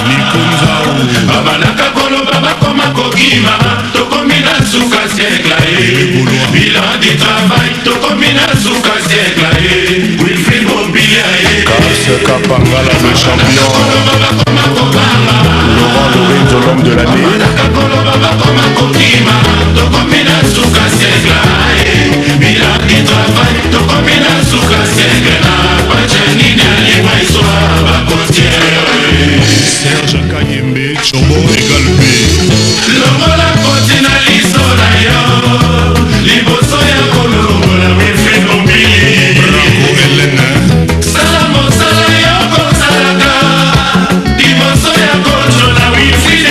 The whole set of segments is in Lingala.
Nico Nzau. Babandaka koloba bakoma kokima, tokomi na suka siècle ye. Bilan du travail, tokomi na suka siècle ye. Wilfried Mobilia ye. Kaps Kapangala le champion. Laurent Lorenzo l'homme de l'année. Babandaka koloba bakoma kokima, tokomi na suka siècle ye. Bilan du travail, tokomi na suka siècle na Pachanini alibwa iswa bakotiere. Serge Kayembe, Chobo égale B. Longola koti na liso na yo liboso ya kolongola Wilfried Mobili. Branco Hélène. Sala mosala yo kosalaka liboso ya kotyola Wilfried.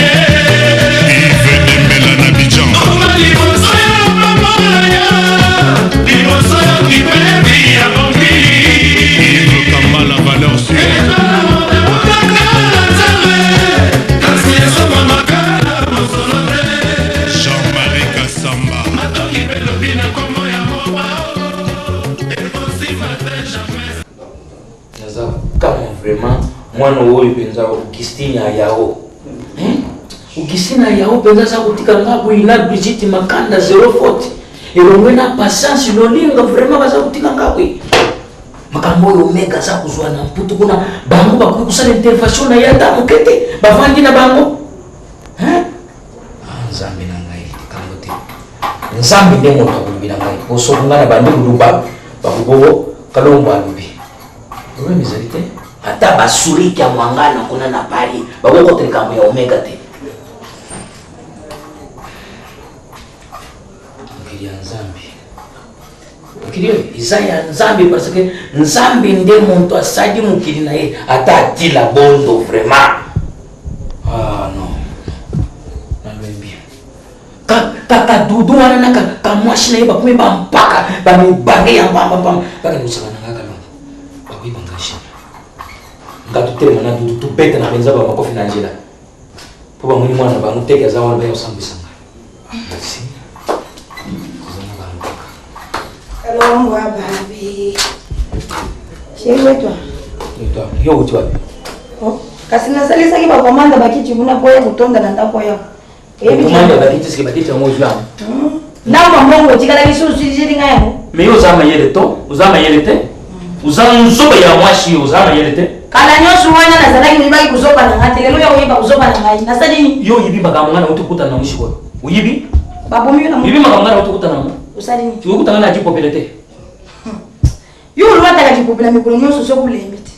Yves Dembela n'Abidjan. Bonga liboso ya pambola yo liboso ya kipebi ya Mobili. Yves Kambala, valeur sûre. Ezala motamotaka na Nzambe kasi esomamaka na mosolo te. Jean-Marie Kassamba. Matoki mpe lobi na kombo ya moba ekosimba te jamais. Naza kama vraiment mwana oyo mpenza Augustine Ayao. Augustine Ayao mpenza aza kotika nga boye na Brigitte Makanda zero faute elongwe na patience lolinga vraiment baza kotika nga boye. Makambo oyo Omega aza kozwa na mputu kuna bango bakoki kosala intervention na ye ata moke te, bavandi na bango. Hein? Ah, Nzambe na ngai likambo te. Nzambe nde moto akolobi na ngai po soki ngai na bandi koloba bakobongo Kalombo alobi. Problème ezali te. Ata basuriki ya mwangana kuna na Paris bakokota likambo ya Omega te. Mokili ya Nzambe, mokili oyo eza ya Nzambe parce que Nzambe nde moto asali mokili na ye, ata atila bondo vraiment. Ah non, nalembi. Kaka dudu wana na kamwasi na ye bakomi bampaka bamibange ya mpambampamba bakende kosaka na nga Kalombo, bakoyeba nga jamais. Nga totelema na dudu tobeta na mpenza bamakofi na nzela mpo bamoni mwana na bango teke aza wana baya kosambwisa ngai. Merci. Tozanga bampaka. Kalongo ababi. Chéri wetu. Yo uti wapi? Oh, kasi nasalisaki bakomanda bakiti kuna mpo ya kotonda na ndako yao. Okomanda bakiti sike bakiti yango ozwi yango. Ndako mbongo otikalaki susu sisili ngai yango. Mais yo oza mayele to? Oza mayele te? Oza nzoba ya mwasi, oza mayele te? Kala nyonso wana nazalaki noyebaki kozoba na ngai te, lelo ya koyeba kozoba na ngai nasali nini? Yo oyibi makambo ngai nauti kokutana nango sikoyo. Oyibi? Babomi yo na Oyibi makambo ngai nauti kokutana nango. Osali nini? Okutana ngai na jipopele te. Yo olwataka jipopela mikolo nyonso soki olembi te.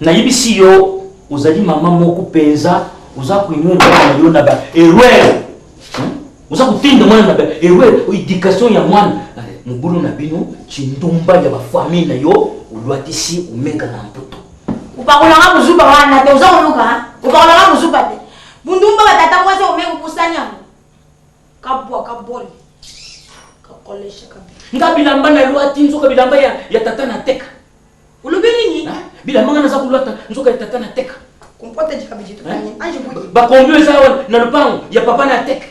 Nayebisi yo ozali mama moko mpenza oza koinwere mwana na yo na ba erreur. Oza kotinda mwana na ba erreur, éducation ya mwana. Mobulu na bino chindumba ya ba famille na yo olwatisi Omega na mputu. Upakolanga buzuba wana te oza koluka, upakolanga buzuba te. Bundumba ba tata mwasi Omega opusani yango. Kabwa kabole. Kakolesha kabi. Nga bilamba na lwati nzoka bilamba ya tata na teka. Olobi nini? Bilamba nga naza kolwata nzoka ya tata na teka. Kompote jikabi jitu ange bwiki. Bakombi eza wana na lopango ya papa na teka.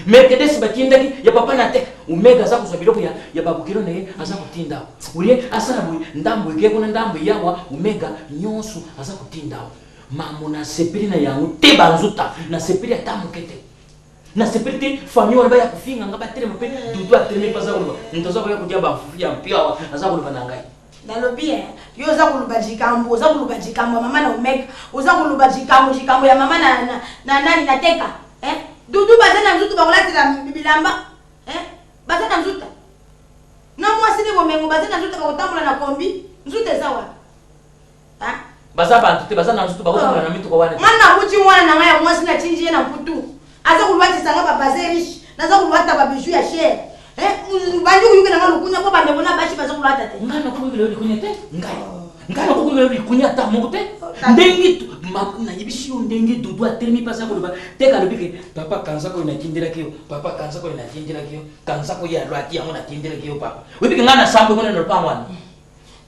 Mercedes batindaki ya papa na teka. Omega aza kozwa biloko ya babokilo na ye aza kotinda awa. Olie asala boye ndambo eke kuna ndambo eyawa Omega nyonso aza kotinda awa. Mamo nasepeli na yango te banzuta nasepeli ata moke te. Nasepeli te famille wana baya kofinga nga batelema mpe Dudu atelemi mpe aza koloba moto aza koya kodia bafufu ya mpio awa aza koloba na ngai. Nalobi eh, yo oza koloba jikambo, oza koloba jikambo ya mama na Omega, oza koloba jikambo, jikambo ya mama na, na, na nani na teka eh? Dudu baza na nzutu bakolatela bilamba eh? Baza na nzuta na mwasi ne bomengo baza na nzuta bakotambola na kombi, nzuta eza wapi? Hein? Baza bantu te, baza na nzutu bakotambola na mituka wana. Nga nabuti mwana na ngai ya mwasi natindi ye na mputu, aza kolwatisa nga ba base riche, naza kolwata ba bijoux ya cher. Eh, bandi koyokela nga lokunya mpo bandeko na basi baza kolwata te. Nga nakoyokela yo likunya te, ngai. Nga nakoyokela yo likunya ata moko te. Ndenge nayebisi yo ndenge Dudu atelemi mpe aza koloba teka alobi ke papa kanzaka oyo natindelaki yo, papa kanzaka oyo natindelaki yo, kanzaka oyo alwati yango natindelaki yo papa. Oyebi ke nga nasambwe kuna na lopango wana.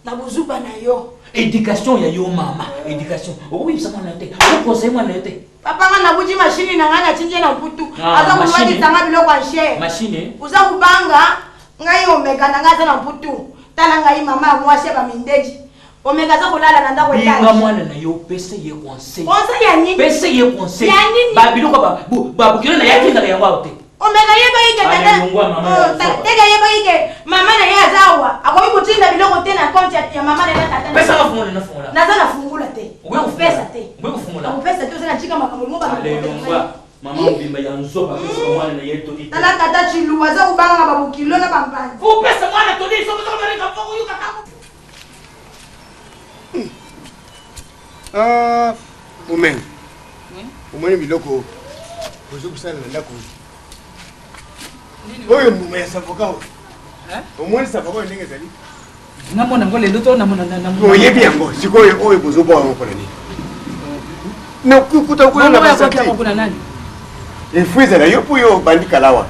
Na buzuba na yo. Éducation ya yo mama, éducation. Okoyebisa mwana te, okokonseille mwana yo te. Papa nga nabuti machine na ngai natindi ye na mputu. Ah, Aza machine. kolwatisa nga biloko ya cher. Machine. Oza kobanga ngai Omega na ngai aza na mputu. Tala ngai mama ya mwasi ya ba mindeji. Omega aza kolala na ndako Binga etage. mwana na yo, pesa ye conseil. Conseil ya nini? Pesa ye conseil. Ya nini? Ba biloko ba ba bukilo na ye atindaka yango awa te. Omega yebaki ke Bana tata longwa mama ya Oh, zoba. teka yebaki ke mama na ye aza awa akoki kotinda biloko te na compte ya mama na ye na tata na ye. Pesa nga fungola na fungola. Naza na fungula te. Okoki kofungola. Kopesa te. Okoki kofungola. Nakopesa te oza na tika makambo olingo baka Ale longwa. Mama mobimba ya nzoba apesaka mwana na ye toli te. Tala tata Tshiluwa aza kobangaka ba bokilo na ba mpanzi. Kopesa mwana toli soki oza kobaleka mpo koyoka kaka. Ah, Omen. Omoni biloko ozo kosala na ndako oyo. Oyo mbuma ya savoka oyo. Omoni savoka oyo ndenge ezali? Namona yango lelo to namona namona. Oyebi yango sikoyo oyo bozobwa yango mpona nini? Nakukuta kuna na basati. Kuna nani? Efo ezala yo mpo yo obandi kala wana.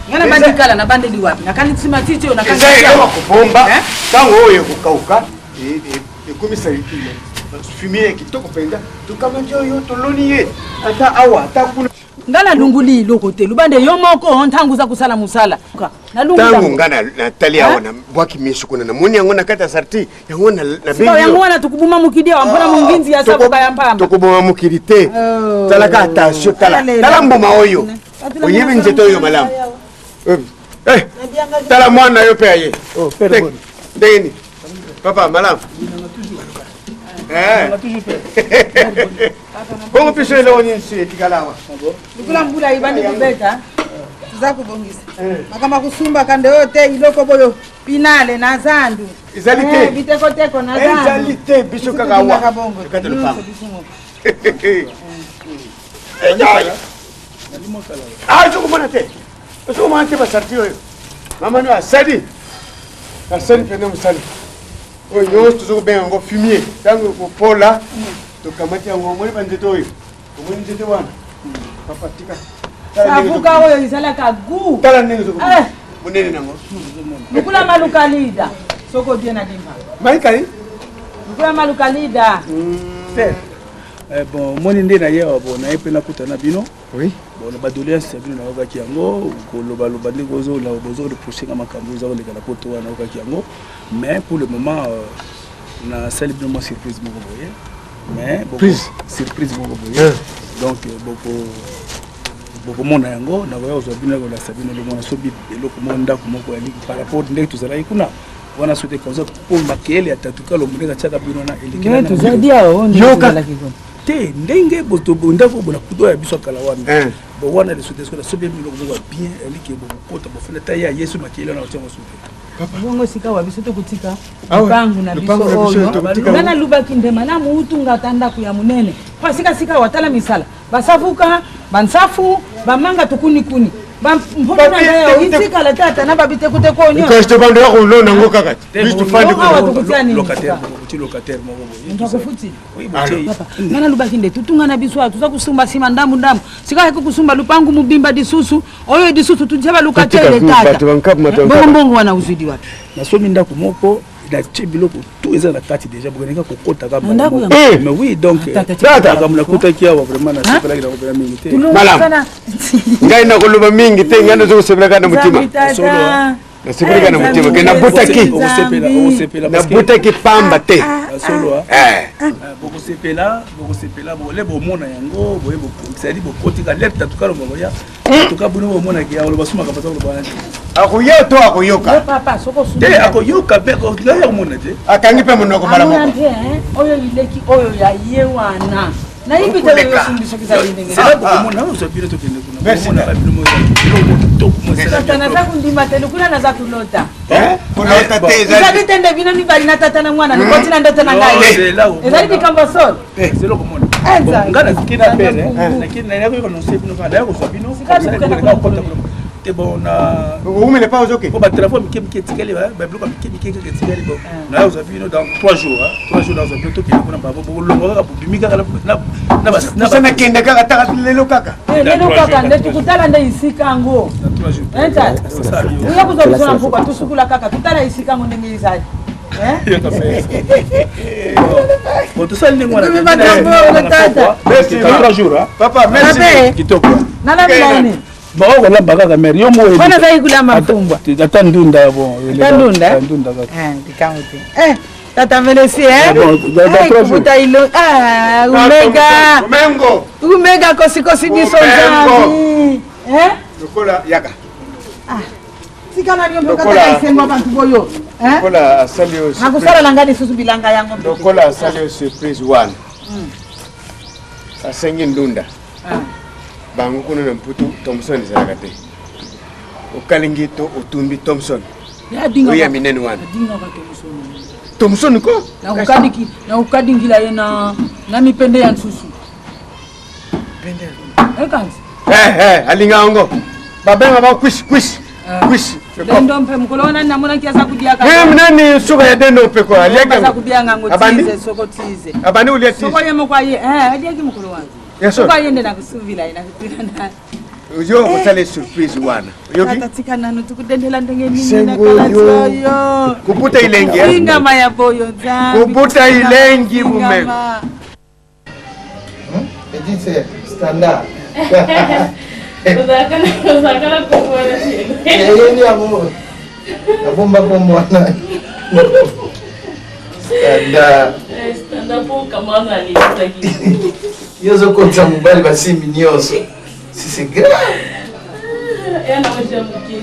Nga nabandi kala nabandeli wapi? Nakanisi matiti oyo nakanisi. Eza eloko kobomba ntango oyo ekokauka ekomisa fumier ya kitoko mpenza. Tokamati oyo toloni ye ata awa ata kuna. Nga nalunguli eloko te lubande yo moko ntango oza kosala mosala. Ntango nga natali awa nabwaki miso kuna namoni yango na kati ya sarti yango nabengi yango wana tokoboma mokili awa mpona monginzi ya saboka ya mpamba. Tokoboma mokili te. Talaka attention tala tala mbuma oyo. Oyebi nzete oyo malamu. Eh, tala mwana yo mpe aye. Ndenge nini? Papa malamu. Eh. Bongo biso eloko nini si etikala awa? Lokola mbula ebandi kobeta, toza kobongisa makambo ya kosumbaka nde oyo te iloko boyo pinale na zandu. Ezali te. Bitekoteko na zandu. Ezali te biso kaka awa. Kati lopango. Ah, ozokomona te. Ozokomona te basarti oyo. Mama no asali. Asali mpenza mosali. Oyo nyonso tozokobenga yango fumier. Ntango ekopola, tokamati yango. Omoni banzete oyo. Omoni nzete wana. Papa tika. Savuka oyo ezalaka goût. Tala ndenge ozokomona. Monene nango. Lukula maluka lida. Soko bien na limba. Maikali? Lukula maluka lida. Eh, bon omoni nde na ye awa bon naye mpe nakutana na bino. Oui. Bon na badoléance ya bino nayokaki yango kolobaloba ndenge bozo reproche nga makambo eza koleka na poto wana nayokaki yango mais pour le moment nasali bino mwa surprise moko boye mais surprise moko boye donc bokomona yango nakoya kozwa bino nakolakisa bino lomona soki eloko moko ndako moko ya liki par rapport ndenge tozalaki kuna wana soki te mpo makeyele ya tatuka lomoneka atiaka bino wana elekyoka te ndenge ndako bona kudo ya biso ya kala wana bon wana leso te soki nasobi biloko moko ya bien eliki bokokota bofanda ta ye ya yesu makeyele wana otiango soki bongo sika wa biso tokotika lupangu na biso oyo nga nalubaki nde malamu utunga ata ndako ya monene mpo sika sika watala misala basavuka bansafu bamanga tukunikuni mpona na ngai oyo itikala tata na babitekuteko oyo nyonso tobanda ya kolona yango kaka te biso tofandi awa tokotia nini locataire moko boye moto akofuti nga nalubaki nde tutunga na biso awa toza kusumba nsima ndambu ndambu sika yaki kusumba lupangu mobimba lisusu oyo lisusu tutia balocataire tata bongo mbongo wana ozwidi wapi nasomi ndako moko natie biloko tout eza na kati déjà bokeninga kokota kaka mais oui donc makambo nakutaki awa vraiment nasepelaki na kopela mingi te malamu ngai nakoloba mingi te ngai nazo kosepela kaka na motima nasepeli kaka na motima ke nabotaki nabotaki pamba te bokosepela bokosepela bole bomona yango boye c'est-à-dire bokotika lete tatuka loba boya tuka bino bomonaki ya koloba sumaka baza koloba wana te akoya to akoyoka te akoyoka mpe akoya komona te akangi mpe monoko mbala moko oyo ileki oyo ya ye wana nayebi te oyo osumbi soki ezali ndenge bokomona ozwa bino tokende kuna bokomonaka bino eloko kitoko tata naza kondima te lokula naza kolota kolota te ezali te nde bino mibali na tata na mwana lokoti na ndoto na ngai ezali likambo solo zelo komona nga nakiki na pere nakoki kononse bino kaka naya kozwa bino te bon na oumele pa ozoke po batelefone mike mike etikali babiloko mike mike kaka etikali bon naya kozwa bino dans 3 jours 3 jours nazwa bino tokende kuna bango bokolongo kaka bobimi kaka na nakende kaka taka lelo kaka lelo kaka nde tukutala nde esika yango oya kozwa biso na mpoka tosukula kaka tutala esika yango ndenge ezali Bon, tosali ndenge wana tata papa merci kitoko nalabila nini. Bon, kolamba kaka mère yo mo. Wana azali kolamba mfumbwa. Ata ndunda bon. Ata ndunda. Ata ndunda kaka. Eh, likambo te. Eh, tata melesi eh. Bon, kubuta ilo ah, umega. Umengo. Umega kosi kosi biso nzambi. Eh? Lokola yaka. Ah. Tika na yo mboka ta esengo bantu boyo. Eh? Lokola asali yo. Nakusala na ngai lisusu bilanga yango. Lokola asali yo surprise wana. Asengi ndunda. Ah. Bango kuna na Mputu Thomson ezalaka te. Okalingi to otumbi Thomson. Oyo ya minene wana. Thomson ko? Nakukadingila ye na na mipende ya nsusu. Pende. Ekanzi. Eh eh alinga yango. Babenga ba kwisi kwisi. Kwisi. Dendo mpe mokolo wana namonaki aza kudiaka. Eh nani suka ya dendo mpe ko aliaka. Aza kudianga ngo tize soko tize. Abandi ulia tize. Soko ye moko aye eh aliaki mokolo wana. Ya solo. Soko aye nde nakusuvila ye nakutuna na. Yo kosala surprise wana. Yoki? Tata tika nanu tukudendela ndenge nini na Sengo kalati yo. oyo. Kubuta ilengi. eh? Ingama ya boyo nzambi. Kubuta ilengi bumengo. Petite sœur, standard. Ozalaka na kombo wana te. Eyeli yango. Nabomba kombo wana. Standard. Standard mpo camarade alekisaki. Yo ozokotisa mobali basimbi nyonso. Si c'est grave. Ya na moja moke.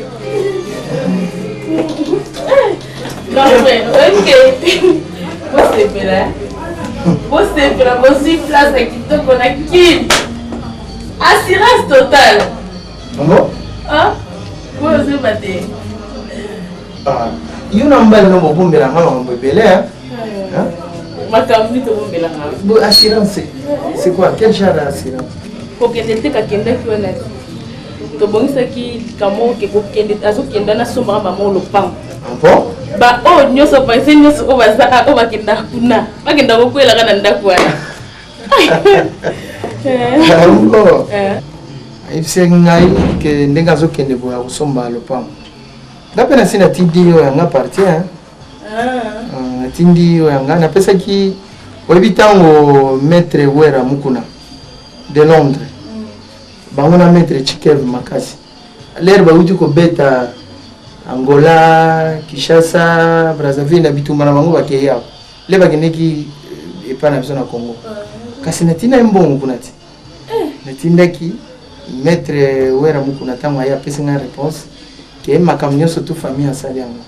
Grand frère, ok. Bosepela. Bosepela, bozwi place ya kitoko na Kin. Assurance totale. Bon? Ah, oyo ozoyeba te. Ah, yo na mobali no bobombela nga makambo ebele hein? Makambo nini tobombelanga? Bo assurance, c'est quoi? Quel genre d'assurance? Kokende te kakendaki wana te. Tobongisaki likambo oyo ke kokende azokenda nasombaka bango lopango. Ah bon? Ba oyo nyonso parcelle nyonso oyo baza oyo bakendaka kuna bakendaka kokwelaka na ndako wana. Yango ayebisaki ngai ke ndenge azokende boye akosomba lopango. Nga mpe nasi natindi oyo ya nga parti hein. Ah, natindi oyo ya nga napesaki oyebi ntango maître Wera Mukuna de Londres bango na maître Chikev makasi lere bawuti kobeta Angola, Kinshasa, Brazzaville na bitumba na bango bakei awa le bakendeki epai na biso na Congo kasi natinda ye mbongo kuna ti natindaki maître Wera Mukuna ntango aye apesi ngai réponse ke makambo nyonso tu famille asali yango.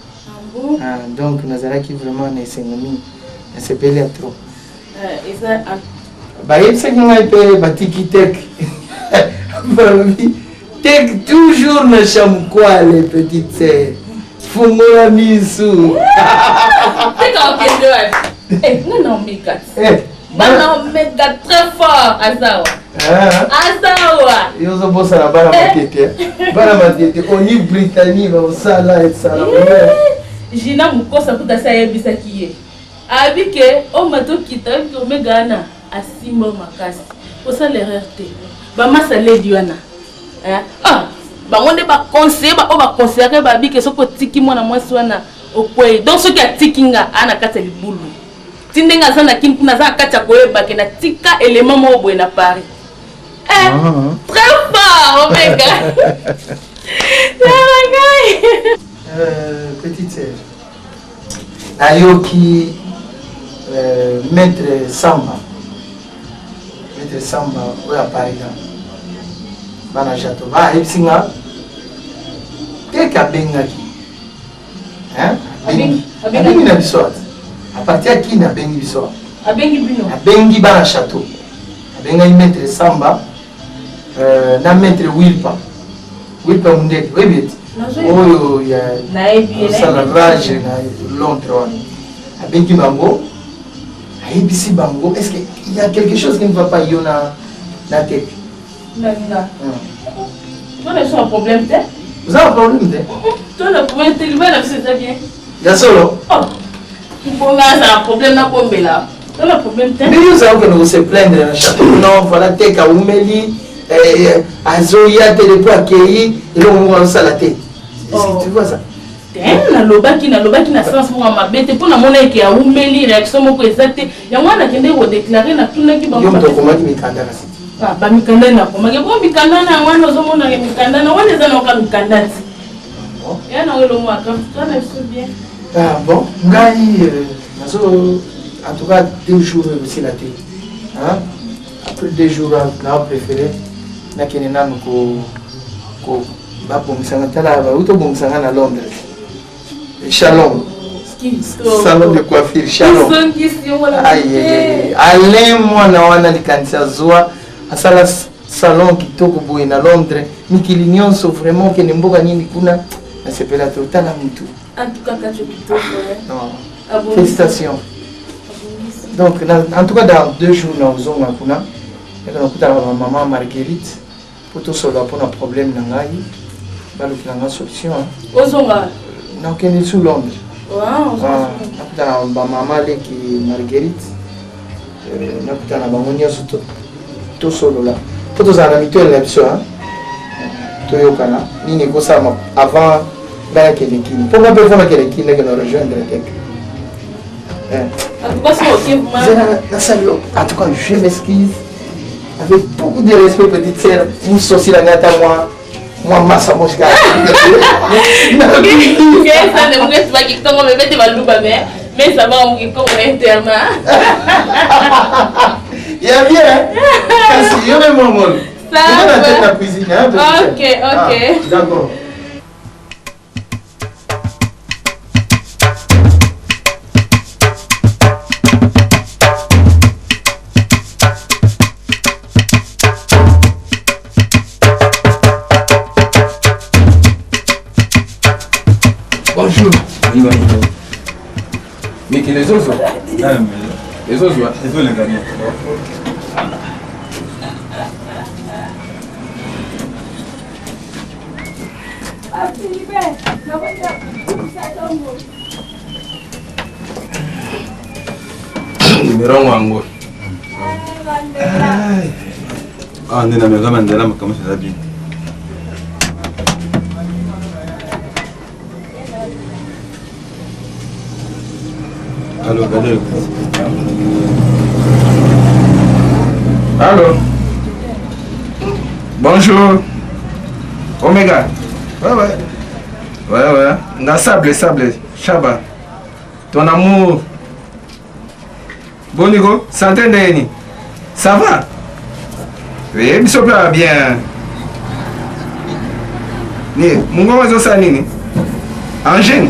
Ah, donc nazalaki vraiment na esengo mingi nasepeli ya trop. Bayebisaki ngai mpe batiki tek balobi tek toujours na chamkwale petite sœur fungola misu. Teka okende wapi? Eh, nga na omeka. Eh, Nga na omeka très fort azawa. Azawa. Yo ozobosana bana matete bana matete oni Britannie bakosala esala. Gina Mukosa kuta asi ayebisaki ye. Abi ke oma tokita oyebi ke omega wana asimba makasi. Kosala erreur te. Ba masa lady wana. Eh? Ah, bango nde ba conseiller ba oyo ba conseillaka babi ke soki otiki mwana mwasi wana okwei. Donc soki atiki nga aa na kati ya libulu. Ti ndenge aza na kin kuna aza na kati ya koyeba ke natika element moko boye na Paris. Eh, très fort omega. Yala ngai. Petite sœur, nayoki maître Samba, maître Samba oyo ya Paris bana Jatoba ayebisi nga teke abengaki hein abengi abengi na biso ati à partir ya Kin abengi biso abengi bino abengi bana château abengaki maître Samba na maître Wilpa Wilpa Mundeke oyebi ete oyo ya osala rage na Londres wana abengi bango ayebisi bango est-ce que il y a quelque chose qui ne va pas yo na na tete na tona biso na problème te. Oza na problème te? Tona problème te, libala na biso eza bien. Ya solo? Oh, mbonga aza na problème nabombela. Tona problème te. Ndenge ozala kokende kose plaindre na château. Non, voilà teke awumeli, azoya te depuis akei, eloko moko azosala te. Est-ce que tu vois ça? Te, nalobaki nalobaki na sens moko ya mabe te mpo namona eke awumeli réaction moko eza te yango wana nakendeki kodeklare natunaki bango. Yo moto okomaki mikanda kasi. Ah, bamikanda nakomaki bo mikanda na yango wana ozomonaka mikanda na wana eza naoka mikanda ti ya nango elongwaka to na biso bien. Ah bon, ngai nazo en tout cas 2 jours ekosila te. Hein? Après 2 jours na préféré nakende nanu ko babongisanga, tala bauti obongisanga na Londres. Shalom. Salon de coiffure Shalom. Aïe, Alain mwana wana likanisi azwa asala salon kitoko boye na Londres, mikili nyonso vraiment okende mboka nini kuna nasepela te otala mutu. En tout cas, kacho kitoko. Non. Félicitations. Donc en tout cas dans 2 jours nakozonga kuna, eka nakutana na mama Marguerite po tosolola mpona problème na ngai, balukela nga solution. Ozonga? Nakokende su Londres. Nakutana na bamama leki Marguerite, nakutana na bango nyonso, tosolola mpo tozala na mituele na biso, toyokana nini ekosalama avant ngai nakende Kini, mpo nga mpe fo nakende Kini, nakende rejoindre teke. En tout cas, c'est ok. Nasali yo, en tout cas je m'excuse avec beaucoup de respect, petite sœur, mososi na ngai ata mwa masa mosika. Kesa ne mungesi bakikongo bebete baluba mais ça va mukikongo internat. Ya bien, kasi yo mpe mongolo. Ça va. La cuisine, hein, petite. Ok. Ah, d'accord. Bonjour. Oui, bonjour. Miki, les autres. Les autres, les autres, les amis. Numéro yango. Ah, nde na meza na nzela, makambo eza bien. Allo, Gade. Allô. Bonjour. Omega. Ouais. Ouais. Na sable, sable. Chaba. Ton amour. Bon Nico, santé ndeni. Ça va? Oui, biso mpe bien. Ni, mungongo ezosala nini? Angine?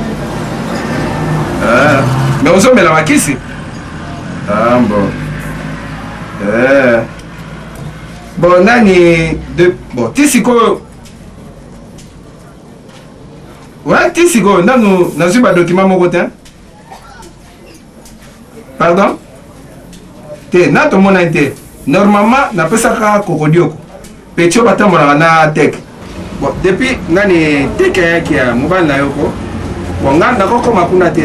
Ah, mais ozomela makisi? Ah bon. Eh. Bon, nani de bon, ti sikoyo. Ouais, ti sikoyo nanu nazwi ba document moko te. Pardon? Te, na tomonani te. Normalement napesaka kokodioko. Petit oyo batambolaka na tek. Bon, depuis nani teke ayaki ya mobali na yo ko. Bon, nga nakokoma kuna te.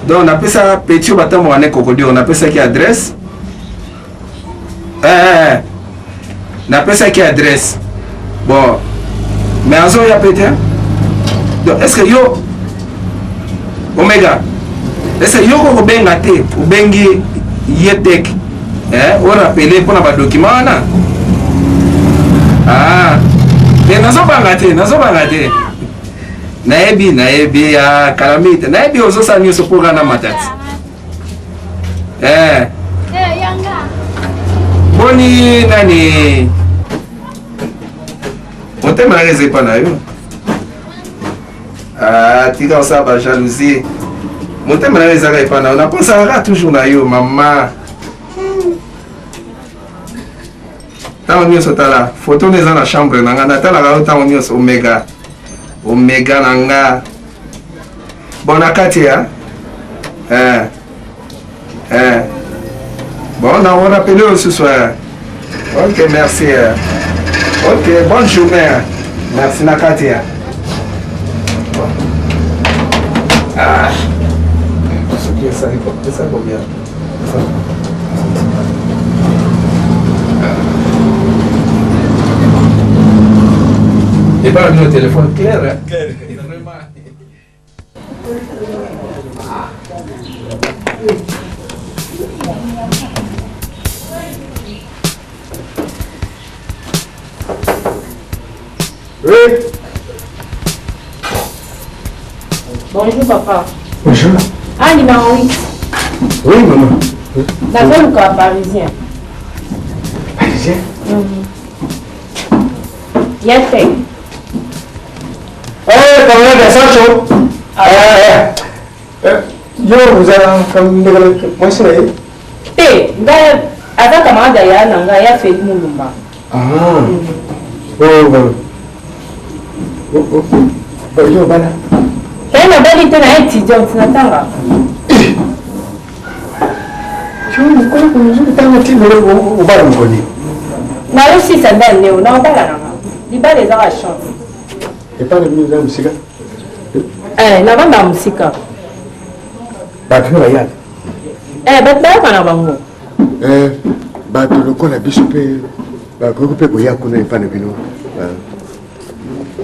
Donc napesa petit oyo batambolaka na kokodioko, napesaki adresse. Eh, eh, eh. Napesaki adresse. Bon, mais azoya pe te. Donc est-ce que yo Omega, est-ce que yo kokobenga te, obengi ye tek eh, orapele mpona badocument wana? Ah, te, nazobanga te, nazobanga te. Nayebi, nayebi ya kala mingi te, nayebi ozosala nyonso mpo nga na matati. Eh. Boni nani motema nanga eza epa na yo. Ah, tika osala bajalousie, motema nanga ezaka epa na yo, naponsaka kaka toujours na yo mama ntango nyonso. Tala foto no eza na chambre na nga, natalaka yo ntango nyonso. Omega, omega na nga. Bon, na kati ya eh. Eh. Bon, na orapele yo lisusu eh. Ok, merci eh. Ok, bonne journée eh. Merci, na kati ya. Bon. Ah. Soki esali esali combien? Et pas le téléphone clair, hein? Clair. Vraiment. Oui. Bonjour papa. Bonjour. Ah, numéro 8. Oui, maman. Nazoluka parisien. Parisien? Ya te. Eh, camarade Sancho. Ah. Eh, eh, yo oza ndeko mwasi na ye? Te, ngai aza camarade ya na ngai ya Feli Mulumba. Ah. Oh, oh. Oh, oh. Oh, yo obala? Te, nabali te, na étudiante natanga. Yo mokolo kozotanga ti lelo obala mokoni? Nayosisa nde neo naobala nanga libala ezaka chance. Epai na bino eza mosika? Eh, navandaka mosika. Bato mpe bayaka? Eh, bato bayaka na bango. Eh, bato lokola biso mpe bakoki mpe koya kuna epai na bino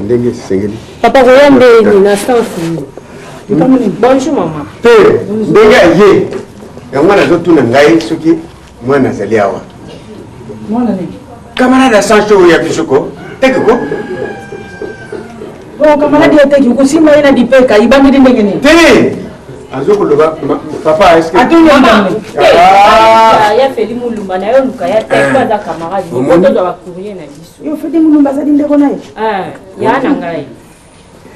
ndenge esengeli. Papa, koya ndeni na sens nini? Bonjour mama. Te, ndenge aye yango wana azotuna ngai soki mwana azali awa. Mwana nini? Camarade ya Sancho oyo ya biso ko teke ko. Bon, camarade ya teke okosimba ye na lipeka ibandeli ndenge nini? Te, azokoloba papa est-ce que atuni Mama, ndenge te, ya Feli Mulumba na yo luka ya te po aza camarade Omoni? tozwa ba courrier na biso. Yo Feli Mulumba azali ndeko na ye? Ah, ya na ngai.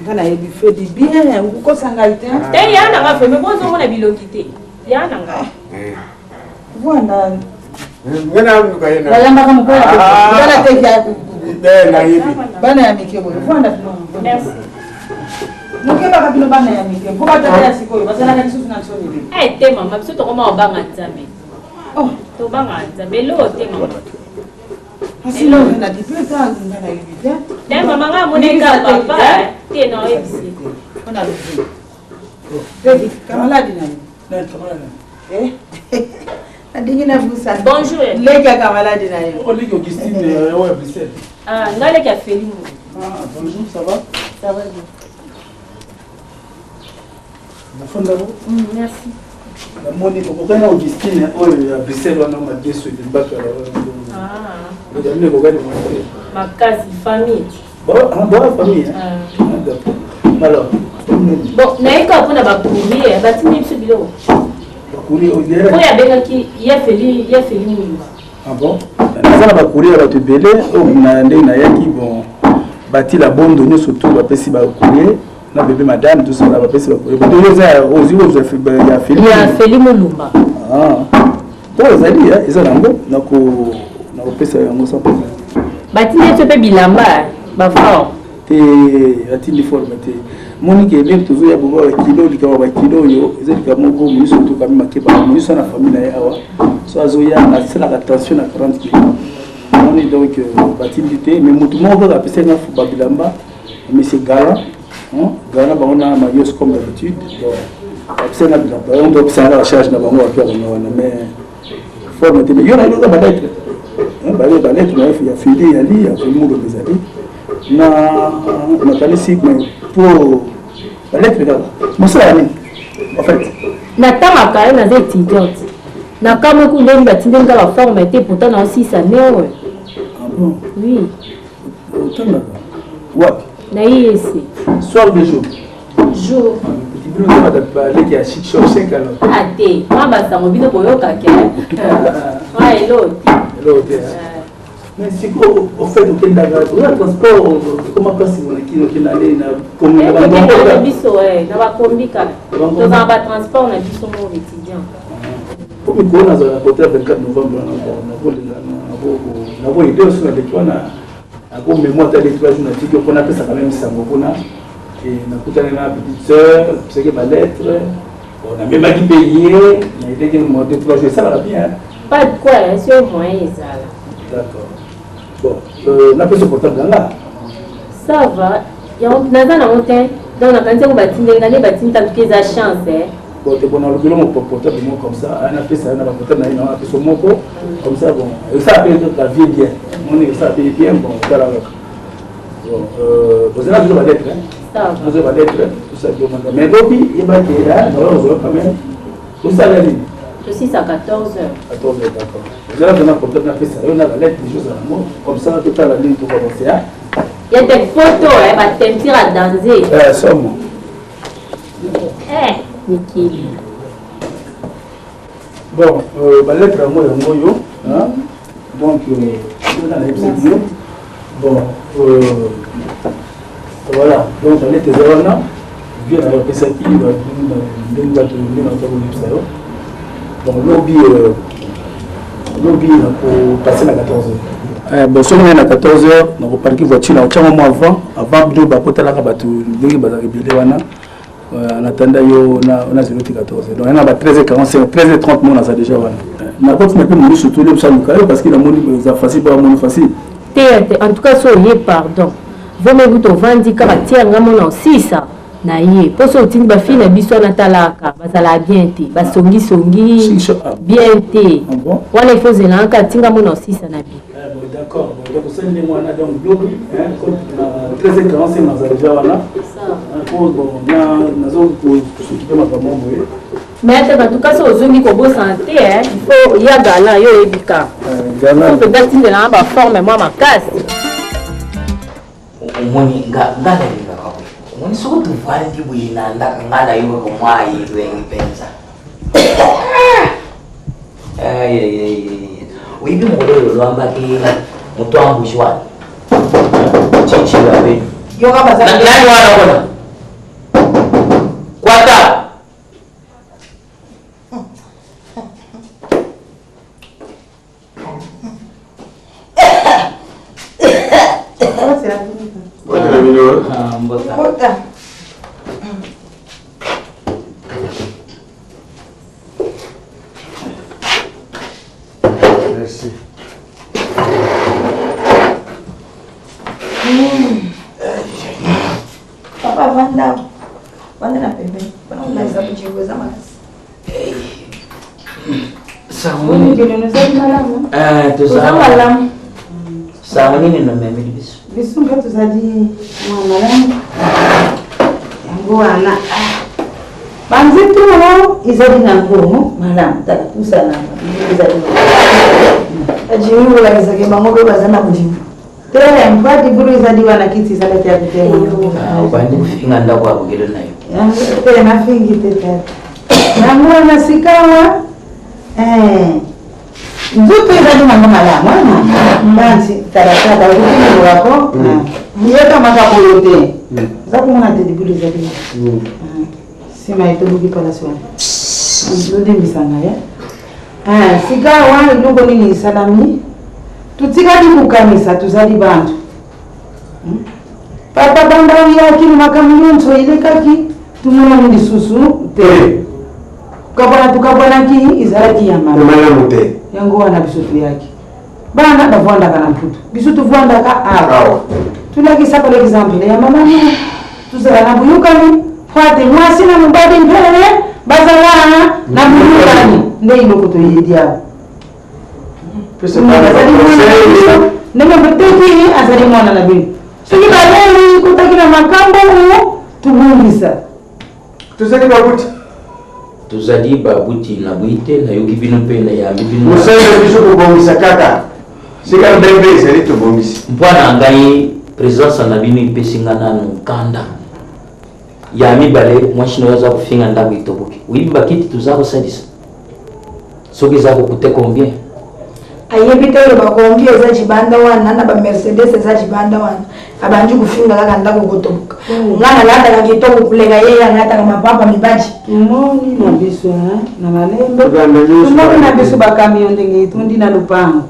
Nga nayebi Feli bien, okokosa ngai te. Te, ya na ngai vraiment bozomona bilongi te. Ya na ngai. Vwanda. Nga naluka ye na. Bayambaka mokolo ya bana teke ya nayebi. Bana ya mike boye. Vwanda bino. Merci. Mokebaka bino bana ya mike. Mpo batata ya sikoyo bazalaka lisusu na nsoni te. Eh te mama, biso tokoma kobanga Nzambe. Oh, tobanga Nzambe eloko te mama. Asilo na dipeta nga nayebi te. Te mama, nga amoni ka papa te na oyebisi. Mpona lobi. Teki, kamaladi na yo. Eh? Nadingi na busa. Bonjour. Leki ya kamaladi na yo. Oh, leki Augustine oyo ya Bruxelles. Ah, nga leki ya Feli Mulumba. Ah, bonjour, ça va? Ça va bien. Nafanda bo? Merci. Namoni okokani na Augustine oyo ya Bruxelles wana madeso bato ya Ah, bino ekokani mwa te. makasi famille. Bon, ah, bon, famille. Hein? Ah. Ah, d'accord. Alors, Bon, nayeka mpona ba courrier batindi biso biloko. Ba courrier oyo Oyo abengaki ya Feli, ya Feli Mulumba. Ah bon? Naza na ba courrier ya bato ebele oyo na ndenge nayaki bon batila bondo nyonso to bapesi ba courrier na bebe madame tout ça bapesi ba courrier. Bon, oyo eza ozwi ozwa ya Feli. Ya Feli Mulumba. Ah. To ezali eza nango nako nakopesa yango sans problème. Batindi biso mpe bilamba ba fort. Te, atindi forme te. Monike ndenge tozoya boba bakilo likambo bakilo oyo eza likambo moko moyiso tokami makeba moyiso na famille na ye awa so azoya asalaka attention na 40 kilo moni donc batindi te mais motu moko kaka apesaki nga babilamba monsieur Galant Galant bango na Marios comme d'habitude. Bon, apesaki nga bilamba yango nde apesaka nga charge na bango bapia bango wana mais forme te. Mais yo nayebi oza ba lettre ba lettre na yo ya Feli yali ya Feli Mulumba ezali na nakanisi mais po ba lettre kaka mosala ya nini en fait? Natangaka ye, naza étudiante. Nakamwe ku ndenge batindeli nga ba forme te, pourtant naosisa ne oyo. Ah bon? Oui. Otangaka wapi? Na IEC. Soir de jour? Jour. Bino oza baleki ya chic choc 5 alors? Ah te, mwa basango bino boyokake mwa elo te. Eloko te. Mais sikoyo au fait okendaka oza transport ekoma place monakini okenda nde na na biso na bakombi kaka tozala ba transport na biso mo étudiant. Po mikolo nazala na kote ya 24 novembre nakolinga nakoyede oso naleki wana nakomemo ata leki bajour natiki mpona apesaka meme sango kuna nakutani na petite sœur pesaki ba lettre. Bon, namemaki mpe ye nayedeki mo deux trois jours esalaka bien. Pas de quoi, so moyen ezala. D'accord. Bon, napesa portable na nga. Ça va, yango naza nango te donc nakanisi yango batindeli nga nde batindi tantuka eza chance. Bon te, bon nalobeli mo portable moko comme ça napesa na ba portable na ye na napesa moko comme ça. Bon, esala mpe la vie bien moni esala mpe bien. Bon, otala kaka. Bon, bozala toujours ba lettre, ozwa ba lettre tout ça demande mais lobi yebaki naoyo ozwa quand même osala nini. Tosisa 14 heures. 14 heures, d'accord. Ozala vraiment portable napesa yo na ba lettre des choses yango comme ça totala ndenge tokoavancer. Ya te poto eh, ba teinture à danser. Eh, somo. Eh, mikili. Bon, euh, ba lettre yango yango yo, hein? Donc, euh, nayebisi bino. Bon, euh, voilà, donc ba lettre eza wana, vieux na yo apesaki ndenge bato ndenge bato koyebisa yo. Bon, lobi euh, lobi nakopase na 14 heures. Eh, bon soki naye na 14 heures nakoparki voiture nakotyanga mwa avant avant bino bakotalaka bato ndenge bazalaka ebele wana euh, en attendant yo na zelo ti 14 heures donc na ba 13h45 13h30 mo naza déjà wana nakotina mpe mosusu toli biso aluka yo parce que namoni eza facile mpo amoni facile te te en tout cas so oye pardon vome kutu ovandi kaka tia nga mona osisa na ye mpo so otindi bafille na biso wana talaka bazalaka bien te basongisongi ah bien te ah wana ifo ozelaka kaka tinga mona osisa na bi eh, d'accord donc osali ndenge wana donc lobi na 13h45 naza deja wana po bon nazo kosokipe makambo boye mais ate en tout cas so ozongi kobosana te il faut ya gala yo oyebi kaka mpenza tindelanga baforme mwa makasi Omoni nga nga nalingaka boye omoni soki tovandi boye na ndaka nga nayokaka mwa elengi mpenza oyebi mokolo oyo olwambaki moto ambuji wana chichi babe nani wana kuna kwata Kota. Merci. Papa vanda. Vanda na pembeni. Pona kolakisa bojengo eza makasi. Toza malamu. Sango nini nomemeli biso? Biso mpe tozali mwa malamu. Yango wana banzete oyo ezali na ngongo malamu tala pusana ezali Jimmy kolakisaka bango mpe baza na bolingo. Te mpa libulu ezali wana kiti ezalaki ya kotema. Obandi kofinga ndako ya bokelo na yo. Te nafingi te tata. Yango wana sikawa eh, nzoto ezali nango malamu wana mbanzi talatala okokimolako yekamaka boyo te oza komona te libulu ezali nsima etoboki palasi wana ozolimbisa ngai Eh, sikawa eloko nini esalami? Totikali kokanisa tozali bantu. Hmm? Papa banda oyaki na makambo nyonso elekaki tomonani lisusu te. Kokabwana tokabwanaki ezalaki ya malamu te. Yango wana biso toyaki. Bana bavandaka na Mputu, biso tovandaka awa. Tolakisa par exemple ya mama nini tozala na boyokani po ate mwasi na mobali mpe bazala na boyokani nde eloko toyedi awa. Azali mwana na biso ndenge boteki azali mwana na bino soki baleli kotaki na makambo tobongisa Tozali babuti. Tozali babuti na boyi te, nayoki bino mpe nayambi bino. Mosala na biso kobongisa kaka sika mbembe ezali tobongisi. Mpo na ngai presence na bino epesi nga nanu nkanda. Ya mibale mwasi na yo aza kofinga ndako etoboki. Oyebi bakiti toza kosalisa soki eza kokute combien? Ayebi te oyo bakongi eza libanda wana na ba Mercedes eza libanda wana abandi kofinga kaka ndako kotoboka nga nalataka kitoko koleka ye alataka mapapa mibali tomoni na biso na malembe tomoni na biso bakamio ndenge etondi na lopango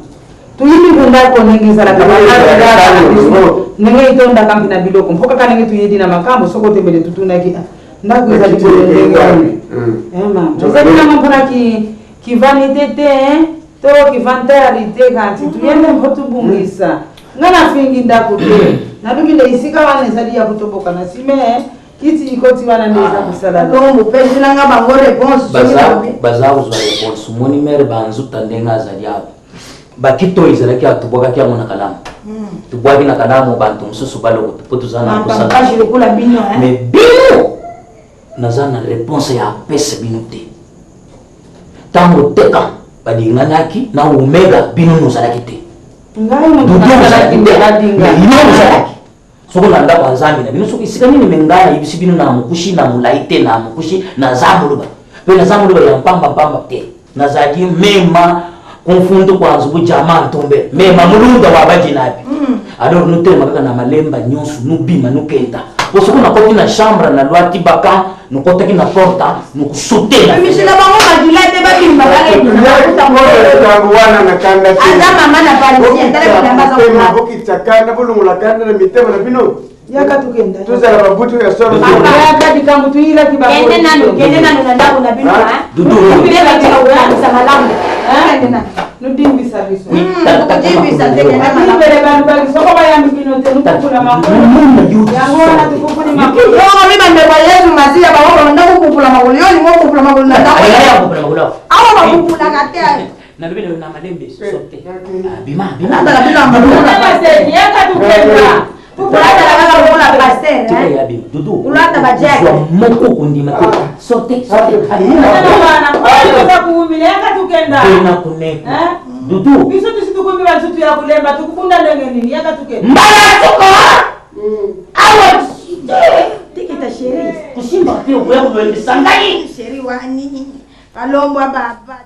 toyebi kondako ndenge ezalaka na biso ndenge etondaka mpe na biloko mpo kaka ndenge toyebi na makambo soko tembele totunaki ndako ezali boye ndenge ezali nango mpona kivanite te To kivantari te kanti tuyende mpo tobungisa nga nafingi ndako te naluki nde esika wana ezali ya kotoboka na sime kiti ikoti wana nde eza kosala longo pesi na nga bango réponse baza kozwa réponse omoni mere banzuta ndenge azali awa bakiti oyo ezalaki awa tobwakaki yango na kalamu hmm. tobwaki na kalamu banto mosusu baloko mpo toza na lokola bino mais bino naza na réponse ya apesa bino te Tango teka balinganaki na omega bino nozalaki te. Ngai moto nazalaki te. Mais yo ozalaki. Soko na ndako ya Nzambe na bino, soki esika nini me ngai nayebisi bino na mokushi na molai te, na mokushi naza moluba mpe naza moluba ya mpamba mpamba te, nazali mema kumfundu kwa nzubu jama ntombe mema mulunda wa bajinabi. Alors nutelema kaka na malemba nyonso nubima nukenda po soko nakoti na chambre nalwaki baka nokotaki na porta nokusote na Misila bango makila te babimba Likambo wana na kanda te. Aza mama na parisien, tala bilamba aza Motema, kolata. bokitisa kanda bolongola kanda na mitema na bino Yaka tukenda. Tozala babutu ya solo. Yaka likambo tuyilaki bango. Kende nanu, kende nanu na ndako na bino, hein. Dudu. Nde batika malamu. Kende nanu. Nudimbisa biso. Kudimbisa te, kende malamu. Libele balubaki soko bayambi bino te nukukula makolo. Yango wana tukukuli makolo. Yo mi bandeko ya Yesu Masiya bango balonda kokukula makolo, yo olingi okukula makolo na ndako. Ayaya kokula makolo. Awa bakukulaka te. Nalobi na yo na malembe sote. Bima bima. Natala bino ya makolo. Yaka tukenda. Olatala kaka lokola pasteur, Tika hein. ya bima. Dudu. Olata ba jack. Zwa moko kondima te. Sote sote. Wana oyo kuumila yaka tukenda. Bena kuneko. Eh? Dudu. Biso tusi tukumi basutu ya kulemba tukubunda ndenge nini yaka tukenda. Mbala tuko. Awa. Tikita chérie. Kusimba te okoya kolembisa ngai. Chérie wani. Balombwa baba.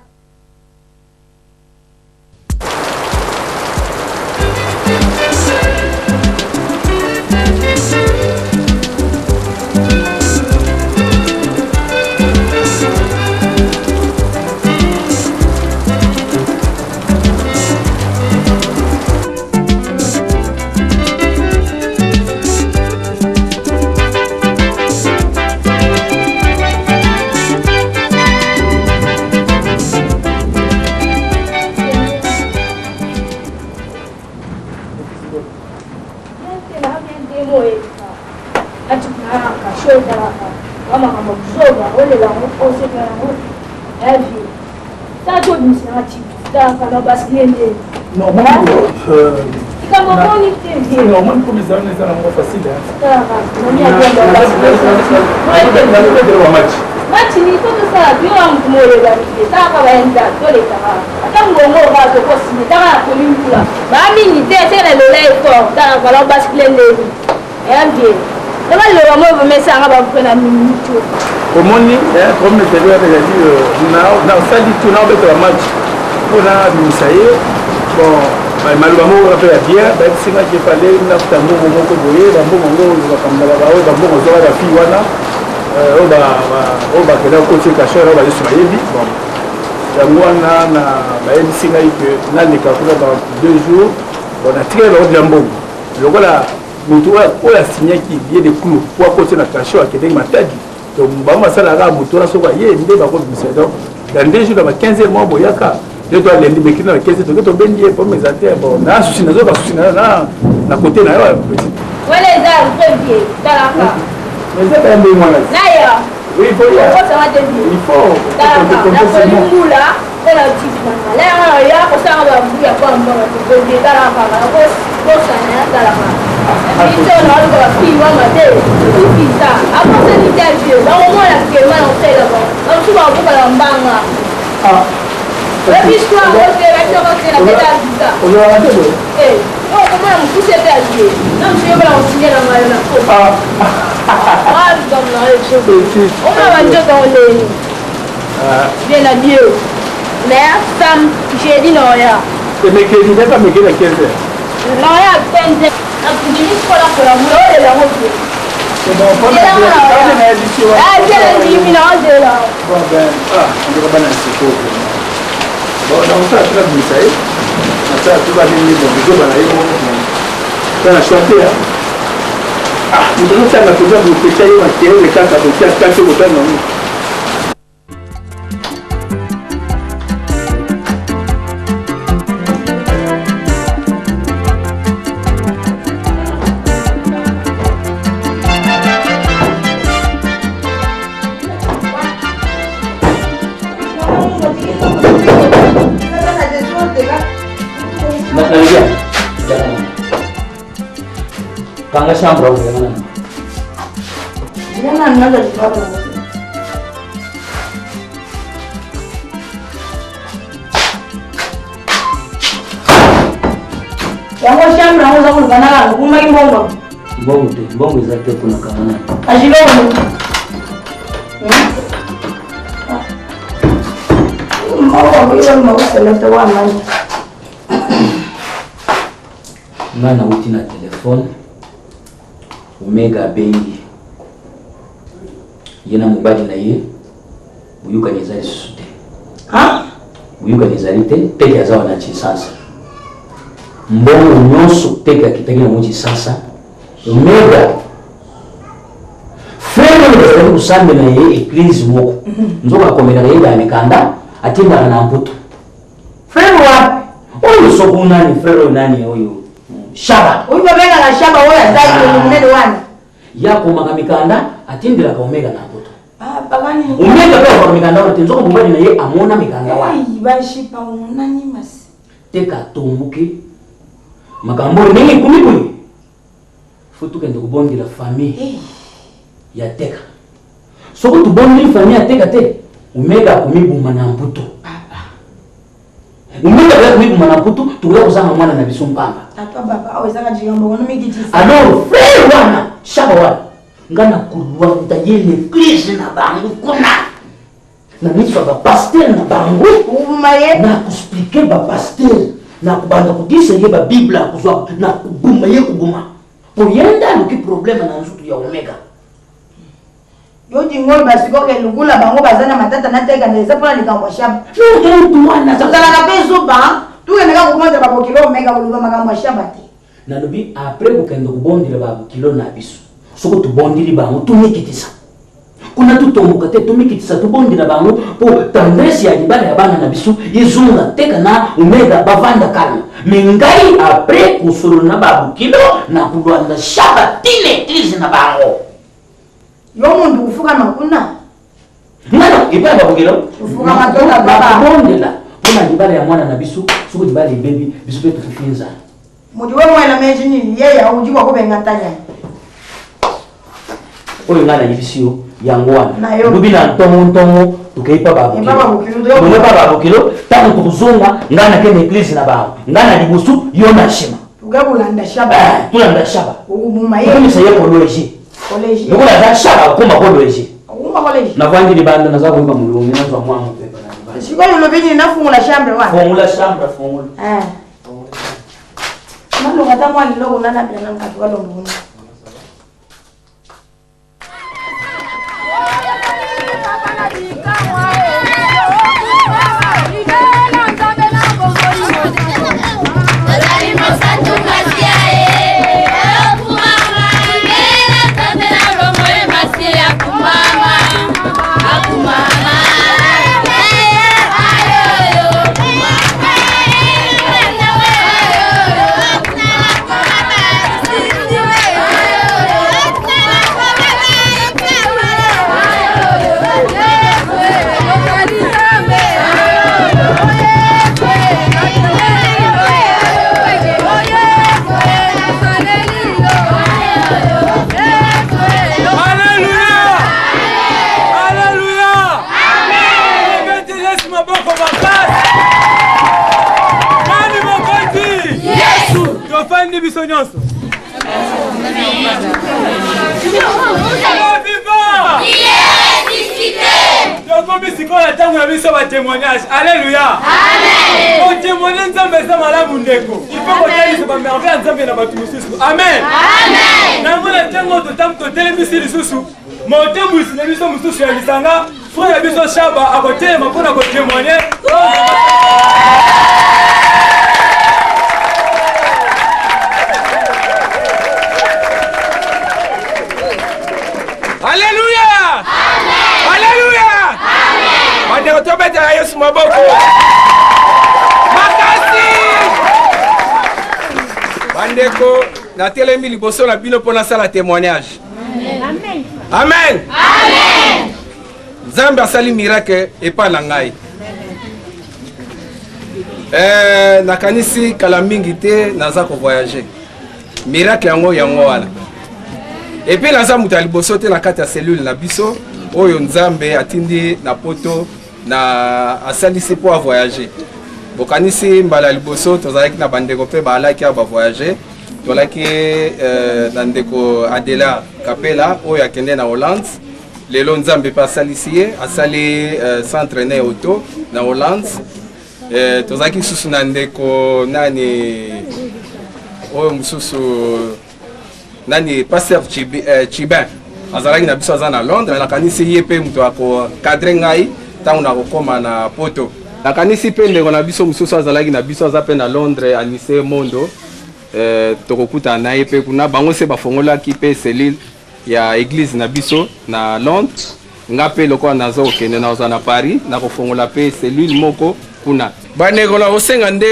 Normalement, comme eza wana eza nango facile. Match match ni to tosala bino ya motu moyebani te talaka baenda tolekaka ata ngongo okaa tokosine taka na komi mbula bamingi te te na lola effort talaka na bascule ndeni eya bien to baloba mo vomesanga bavre na minute. Omoni problème ezali wana, ezali nasali tu naobetela match mpona bimisa ye. Bon, maloba moko wana mpe ya bien bayebisingaki efale nafuta mbongo moko boye, bambongo yango makambo na baoyo bambongo ezwaka bafille wana oyo bakenda kokotie cacheur oyo bayesu bayebi. Bon, yango wana na bayebisi ngai ke naleka kuna dans 2 jours. Bon, natikali bango deja mbongo lokola moto oyo asignaki billet de clou po akoti na cachot akendeki Matadi. Donc bango basalaka moto wana soki aye nde bakobimisa. Donc dans 2 jours na ba 15 heures moko boyaka nde to alendi bekili na ba 15 heures toke tobendi ye problème eza te. Bon, na susi nazoka susi na côté na yo petit. Wana eza vrai vie, talaka. Mais eza kaka ndenge wana. Naya. Oui, il faut ya. Okosanga te vie. Il faut. Talaka nakoli mbula mpona tipi na nga layanga na ya kosanga bambuya po ambonga tobonge talaka nakosana ya talaka biso naoluka bafille wama te tukisa akosani te vie bakomona kema na kosalela bango bamosusu bakobuka na mbanga oyebi histoire ote bakiokote na beta ya visa. Ozalaka te boye. Okomona mokuse te azie na mosu yobala kosinye na ngai na omona banzoto yango ndeni bien na dieu mais sam jeudi noya. Mercredi naka mercredi na 15 heures. Noya 15 nakundimi sikola kolamula olela yango te. Ndimi na ozela. Bon ben, ah, en tout cas bana sikoyo vraiment. Bon, nakosala tuna bimisa ye nasala tu banini. Bon, bizoba na ye moko mpe na choix te. Ah, moto azotanga mpenza bopetia ye makelele kaka botia kati kotanga yango. Nalobia kanga chambre awo yanga nani. Yango chambre yango oza koluka na yango kumaki mbongo. Mbongo te, mbongo eza te mpona kanga nani. Ajilongo. Nga nauti na telefone, Omega abengi ye na mobali na ye, boyokani eza lisusu te. Boyokani ezali te, teke aza wana Kinshasa. Mbongo nyonso teke akitaki nango Kinshasa, Omega frere oyo bazalaki kosambela ye eglise moko nzoka akomelaka ye ba mikanda atindaka na mputu. Frere wapi? Oyo soku nani frere oyo nani oyo Shaba. Oyo babengaka Shaba oyo aza elongi monene wana. Ye akomaka mikanda atindelaka Omega na mputu. Ah, bakani. Omega mpe akomaka mikanda wana te nzoka mobali na ye amona mikanda wana. Ei, bashipa omonani masi. Teka atomboki makambo oyo ndenge ekomi boye fo tokende kobondela famille ya teka soki tobondeli famille ya teka te omega akomibuma na mputu omega akoya komibuma na mputu tokoya kozanga mwana na biso mpamba alors frere wana shaba wana nga na kolwanda ye na eglise na bango kuna na miso ya bapaster na bango na koexplike bapaster na kobanda kotisa ye babible akozwa na koboma ye koboma po ye nde aluki probleme na nzutu ya omega yo dingolo basikoke lukula bango baza na matata na teka na eza mpona likambo ya shaba ozalaka mpe zoba tukende kaka kobondela babokilo omega koloba makambo ya shaba te nalobi apres kokende kobondela babokilo na biso soko tobondeli bango tomikitisa kuna totomboka te tomikitisa tobondela bango mpo tendresse ya libala ya bana na biso ezonga teka na omega bavanda kalme me ngai apres kosolola na babokilo na kolanda shaba tina eglise na bango yo mundu kufukama kuna ngana epai ya babokilo nakobondela mpo na libala ya mwana na biso soki libala ebebi biso mpe tokufi nzala mudi we mwana meji nini yeya udi bwa kubenga ntanya oyo ngai nayebisi yo yango wana lobi na ntongo ntongo tokei pa babokilo pa babokilo ntango tokozonga ngai nake na eglise na bango ngai na liboso yo na nsima tolanda shaba okomisa ye kologe lokola aza shaba akoma kologe navandi libanda naza koyoka molongi nazwa mwa mopepa na libanda sikoyo olobi nini nafungola chambre wana fongola chambre fongola eh. Naloka ata mwa liloko nanabila na mkati walombo kuna. Tofandi biso nyonso. Tokomi sikoyo na ntango na biso ba témoignage. Alléluia. Kotémoigne Nzambe eza malamu ndeko. Il faut kotalisa ba merveille ya Nzambe na bato mosusu. Amen. Nango na ntango totelemisi lisusu motembwisi na biso mosusu ya lisanga frère na biso Shaba akotelema mpo na kotémoigne. Alléluia! Alléluia! Bandeko tobetela Yesu maboko. Makasi! Bandeko, natelemi liboso na bino mpo nasala témoignage. Amen. Amen. Amen. Nzambe asali miracle epai na ngai. Eh, nakanisi kala mingi te naza kovoyage miracle yango yango wana epuis naza moto ya liboso te na kati ya cellule na biso oyo nzambe atindi na poto na asalisi mpo avoyage bokanisi mbala ya liboso tozalaki na bandeko mpe baalaki awa bavoyage. Tozalaki na ndeko Adela Kapela oyo akende na Hollande. Lelo Nzambe mpe asalisi ye, asali centre ne auto na Hollande. Tozalaki lisusu na ndeko nani oyo mosusu nani, pasteur Chibin azalaki na biso, aza na Londres. Nakanisi ye mpe moto akocadrer ngai ntango nakokóma na Poto. Nakanisi mpe ndeko na biso mosusu azalaki na biso, aza mpe na Londres, Anise Mondo. Tokokutana na ye mpe kuna. Bango se bafongolaki mpe cellule ya église na biso na Londres. Nga mpe lokola naza kokende, nakozala na Paris, nakofongola mpe cellule moko kuna. Bandeko, na kosenga nde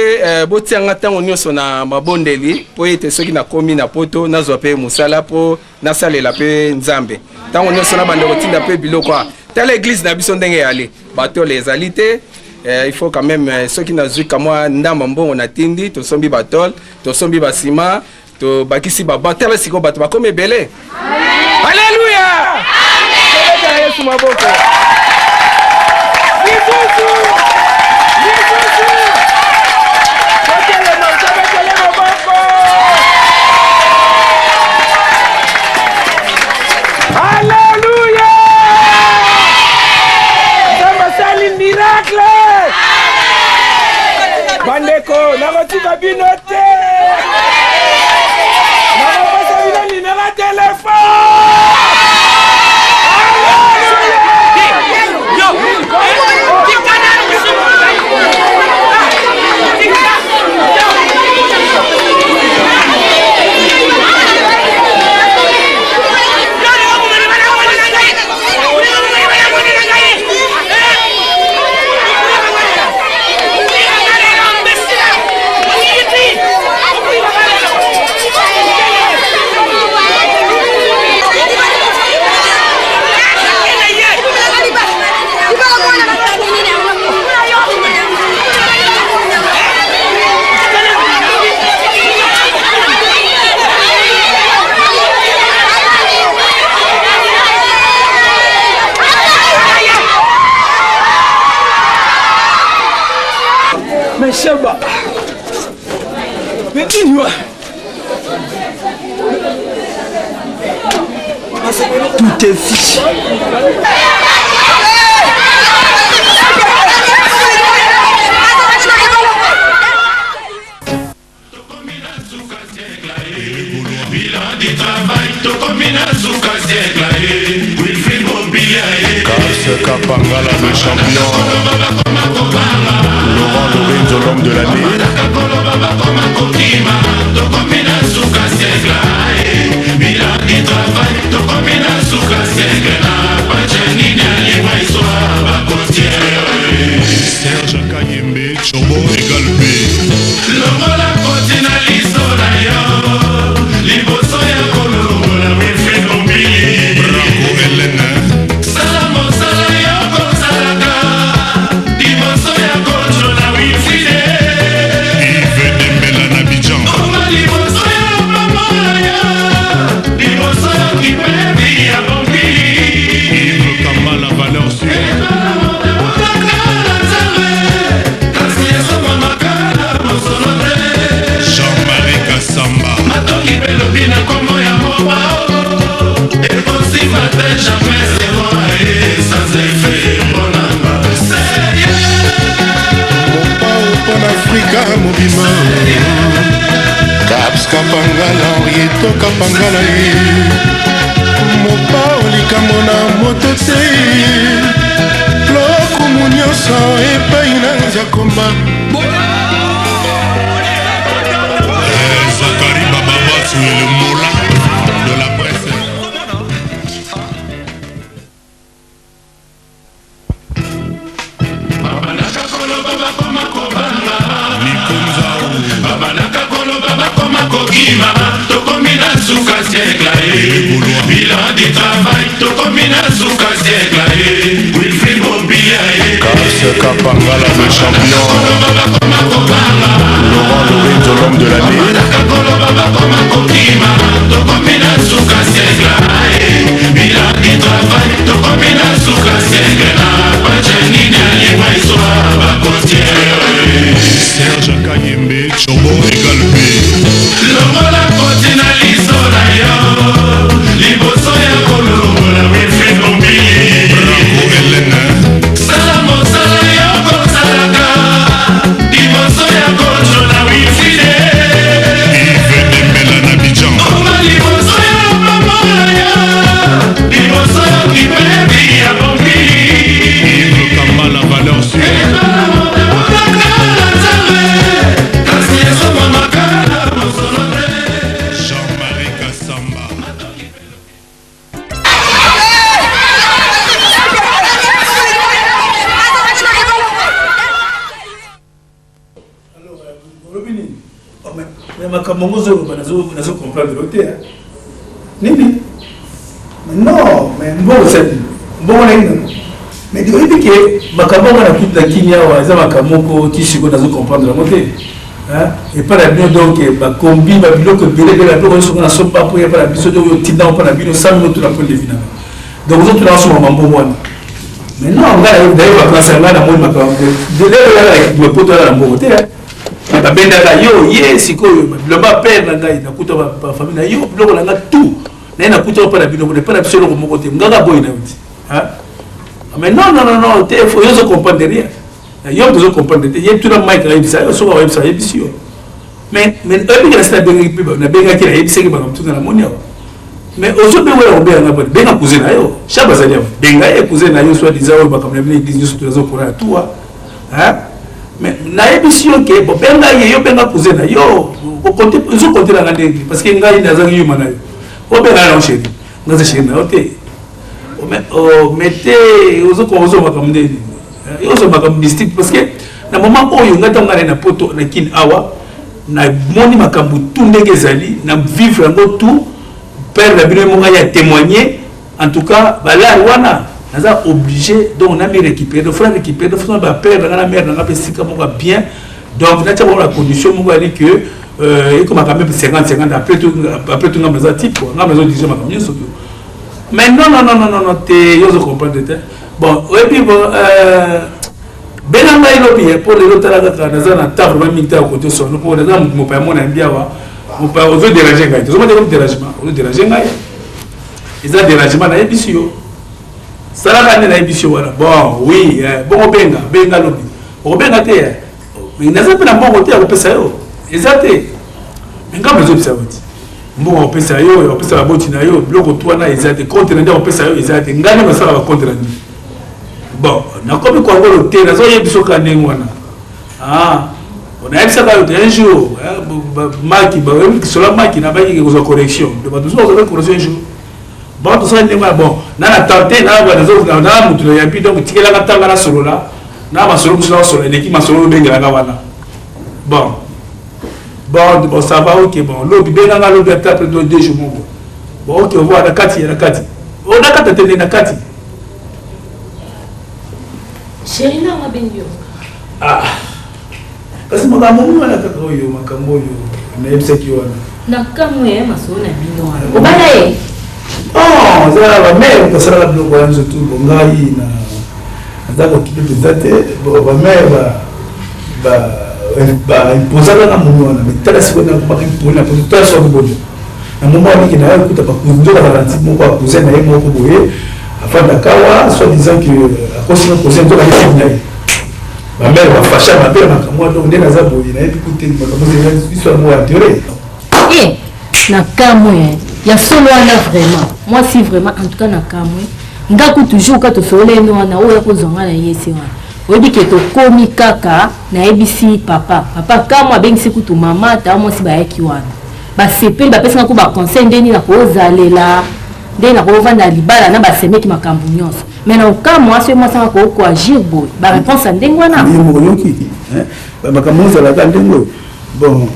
botianga ntango nyonso na mabondeli mpo ete soki nakomi na Poto, nazwa mpe mosala mpo nasalela mpe Nzambe ntango nyonso. Na bandeko, tinda mpe biloko. A tala église na biso ndenge eyali, batole ezali te. Il faut quand même soki nazwi kamwa ndamba mbongo, natindi, tosombi batole, tosombi basima, tobakisi baba. Tala sikoyo bato bakomi ebele. Alleluya! Tobetela Yesu maboko lisusu, lisusu. Totelema, tobetele maboko. Alleluya! Nzambe asali miracle. Bandeko, nakotika bino te, nakopesa bino numéro ya téléphone. Mais Shaba, mais dis-moi. Tout est fichu. Bilan du travail, tokomi na suka siècle ye, Wilfrid Mobilia ye. Kas Kapangala, le champion. Laurent Lorenzo, l'homme de l'année. Kokima, tokomi na suka siècle ye. Bilan du travail, tokomi na suka siècle, na pache nini alima histoire bakotie. Serge Kayembe, Chobo égal B. Longola koti na liso na yo liboso ya kolongola, Wilfrid Mobili. Branco Hélène. Sala mosala yo kosalaka liboso ya kotiola, Wilfrid. Yves Dembela na Abidjan. Oma liboso ya pambola yo liboso ya kipebi ya bombili. Yves Kambala, valeur sûre. Kasi esomamaka na mosolo te. Jean-Marie Kassamba. Matoki belobi na nkombo ya moba ekosimba te, jamais, zero aye sans effet mponanga. Mopao mpo na Afrika mobima, Kaps Kapangala, Henrieto Kapangala ye. Mopao likambo na moto te, lokumu nyonso epai na Nzakomba. Zachary Bababasu et le Mola de la presse. Babandaka koloba, bakoma kobanga. Babandaka koloba, bakoma kokima. Tokomi na suka siècle ye. Bilan du travail, tokomi na suka siècle ye, Wilfrid Mobilia ye. Kaps Kapangala, le champion. Laurent Lorenzo, l'homme de l'année. Babandaka koloba, bakoma kokima. Tokomi na suka siècle ye. Bilan du travail, tokomi na suka siècle, na pache nini alima histoire bakotie. Serge Kayembe, Chobo égal B. Longola. Olobi nini? Oh, mais makambo yango ozoloba nazo comprendre yo te. Nini? Non, mais mbongo esali mbongo na nini? Mais oyebi ke makambo yango na kini awa eza makambo moko ti sikoyo nazo comprendre yango te. Epai na bino donc bakombi babiloko ebele ebele babiloko nyonso ngo nasomba mpo epai na biso donc otinda ngo mpo na bino 100 mille otuna point de vue na nga donc ozotuna osomba bambongo wana. Mais non, ngai naye vacances ngai namoni makambo lelo yaka na poto yaka na mbongo te. Babendaka yo ye sikoyo bilamba pere na ngai nakuta bafamille na yo biloko na ngai tout naye nakuta mpa na bino kuna epai na biso eloko moko te ngaka boyi na yo ti. Mais non non non non te yo ozo comprendre rien, yo moto ozo comprendre te. Ye tuna Mike ayebisa yo, soki ayebisa ayebisi yo. Mais oyebiki nasi nabengaki mpe nabengaki nayebisaki makambo tuna namoni awa. Mais ozobenga oyo akobenga nga boni? Benga cousin na yo Shab azali awa, benga ye cousin na yo soit disant oyo makambo na bino église nyonso tonazokola ya tuwa. Mais nayebisi yo ke bobenga ye, yo benga cousin na yo, ozokonte na nga ndenge parce que ngai nazangi yuma na yo. Obenga na yo chéri, nga aza chéri na yo te. Mais te ozo makambo ndenge yo ozo makambo mystique parce que na moment oyo ngai ntango ngai na poto na Kin awa namoni makambo tout ndenge ezali na vivre yango tout père na bino moko ya témoigner. En tout cas balari wana naza obligé donc nami récupérer, donc frère récupérer donc façon ba père na nga na mère na nga mpe sika moko ya bien donc natia bango na condition moko yali que ekomaka meme 50 50 après tout, après tout nga naza type quoi, nga nazo dirige makambo nyonso tout. Mais non non non non non te yo ozo comprendre te. Bon oyebi bon benga ngai lobi mpo lelo tala kaka naza na temps vraiment mingi te ya kote sono mpo naza mopaya mona yambi awa mopaya ozo déranger ngai tozoma te comme dérangement ozo déranger ngai eza dérangement nayebisi yo salaka nde nayebisi yo wana. Bon oui, bongo benga benga lobi okobenga te naza mpe na mbongo te ya kopesa yo eza te. Me ngambo ezobisa yo ti mbongo ya kopesa yo ya kopesa baboti na yo biloko tu wana eza te, compte na nde ya kopesa yo eza te. Ngai nde nasalaka bacompte na nde bon nakomi kwangolo te nazoyebi soka ndenge wana nayebisaka yo te un jour maki sola maki nabaki kozwa correction bato mosusu bazwaka correction un jour. Bon tosala ndenge wana bon na na tente na motu na yambi donc tikelaka ntanga nasolola na masolo mosusu nasolola eleki masolo obengelaka wana. Bon bon bon ça va, ok. Bon lobi benganga lobi ata après 2 jours moko. Bon ok, au revoir. Na kati na kati o na kati te nde na kati. Chéri nanga abengi yo. Ah kasi makambo omi wana kaka oyo makambo oyo nayebisaki wana. Na kamwe ya masolo na bino wana obala ye. Non, eza bamare basalaka biloko wana surtout bo ngai na naza kokipe mpenza te. Bamare baimposaka nga momi wana mais tala sikoyo nakomaka impoli na poto tala soki boni na moma wana ke naye kuta nzoka azala nti moko ya cousin na ye moko boye afandaka awa soit disant que akosinga cousin nzoka ye na ye bamare bafasha mabe ya makambo wana. Donc nde naza boye nayebi kute makambo histoire moko ya tere. Na kamwe ya solo wana vraiment mwasi vraiment en tout cas na kamwe nga ku toujours ka tosolola eno wana oyo akozwa nga na ye se wana oyebi ke tokomi kaka nayebisi papa papa kamwe abengisi kutu mama ta mwasi bayaki wana basepeli bapesanga ku baconseil ndeni na kozalela ndenge na kovanda libala na basemeki makambo nyonso. Mais na okamwa soki mwasi anga kokoagir boye baréponse ya ndenge wana. Ye moko yoki makambo ozalaka ndenge oyo bon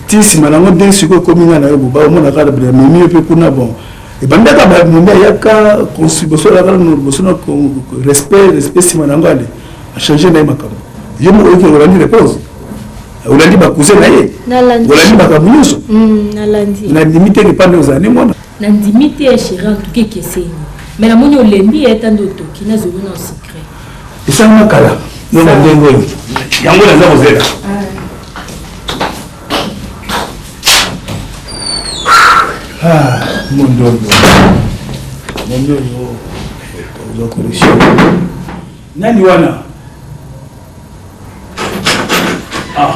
ti nsima nango ndenge sikoyo ekomi nga na yo boba omona kaka memi yo mpe kuna. Bon ebandaka bamemi ayaka liboso alaka liboso na respect respect nsima nango ale achange na ye makambo. Yo moko oyoki olandi réponse olandi bacousin na ye olandi makambo nyonso. Nandimi te kepande ozala ndenge wana. Nandimi te ya chéri en tout cas ekeseni mais namoni olembi ye ata nde otoki nazongi na secret. Esalama kala yo na ndenge oyo yango naza kozela. Monde oyo monde oyo ozwa correction nani wana? Ah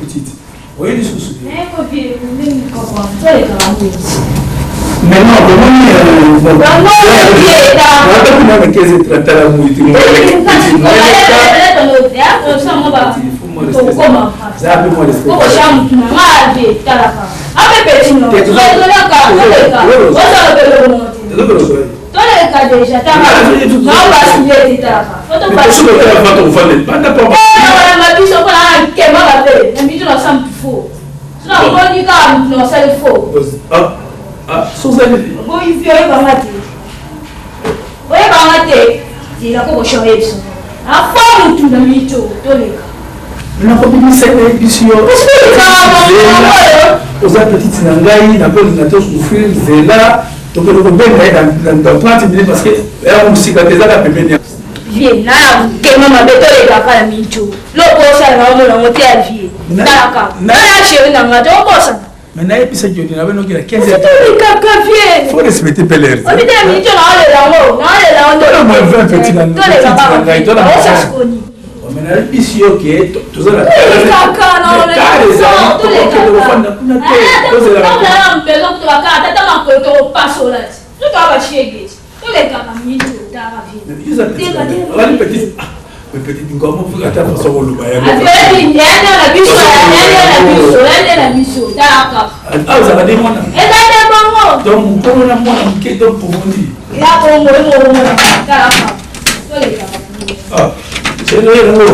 petite oye lisusu. Maintenant bomoni tala muiti Toleka deja toleka biso mpona nkema mabe. Kaka mutu na osali faux. Ah, ah, sozali. Boyi vie oyebanga te. Oyebanga te. Zela ko kosha biso. Afa mutu na mito toleka. Nakobimisa nayebisi yo. Oza petite na ngai nakolinga to souffrir zela tokende kobenga ye dans 30 minutes parce que ya mosika te ezaka pembeni. Vie na motema mabe tolekaka na mito. Loko osala na omona yango te ya vie. Talaka. Na chéri na nga tokosana. Mais nayebisaki yo nini abenoki na 15 heures. Tolekaka vie. Faut respecter pe l'heure. Obite na minute na olela yango. Na olela yango. Tona moins 20 petit na Tolekaka. ngai tona moins 20. Mais nayebisi yo ke toza na Tolekaka na olela. Tokende kofanda kuna te. Tozela. Tolekaka mpenza kutu bakaka tata makolo tokopasola ti. Totoka bashege ti. Tolekaka minute otaka vie. Ozali petit mais petit ngomo ata façon koloba yango. Yande na biso yande na biso yande na biso talaka. Ah ozalaka nde mwana. Eza nde bongo. Donc mokolo na mwana moke donc pomondi. Ya bongo emomona talaka. Tolekaka. Ah chéri yango.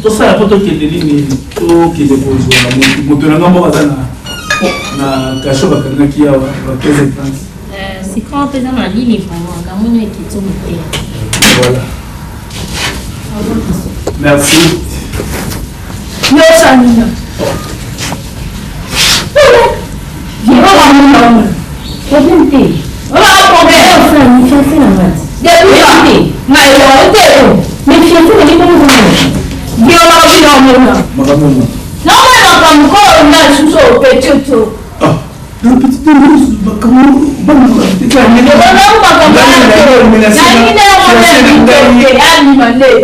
Tosala mpo tokende nini tokende kozwa moto na nga moko aza na kasho bakangaki awa ba 15h30. Sika mpenza malili vraiment namoni ekiti motema. Voilà. Merci. Nyonso nina. Problème te. Ola problème. Fiancé na nga. Depuis ngai te. Mais fiancé na ngai bongo. Viola bino omona. Makambo. Naomona makambo ko nga lisusu opeti to.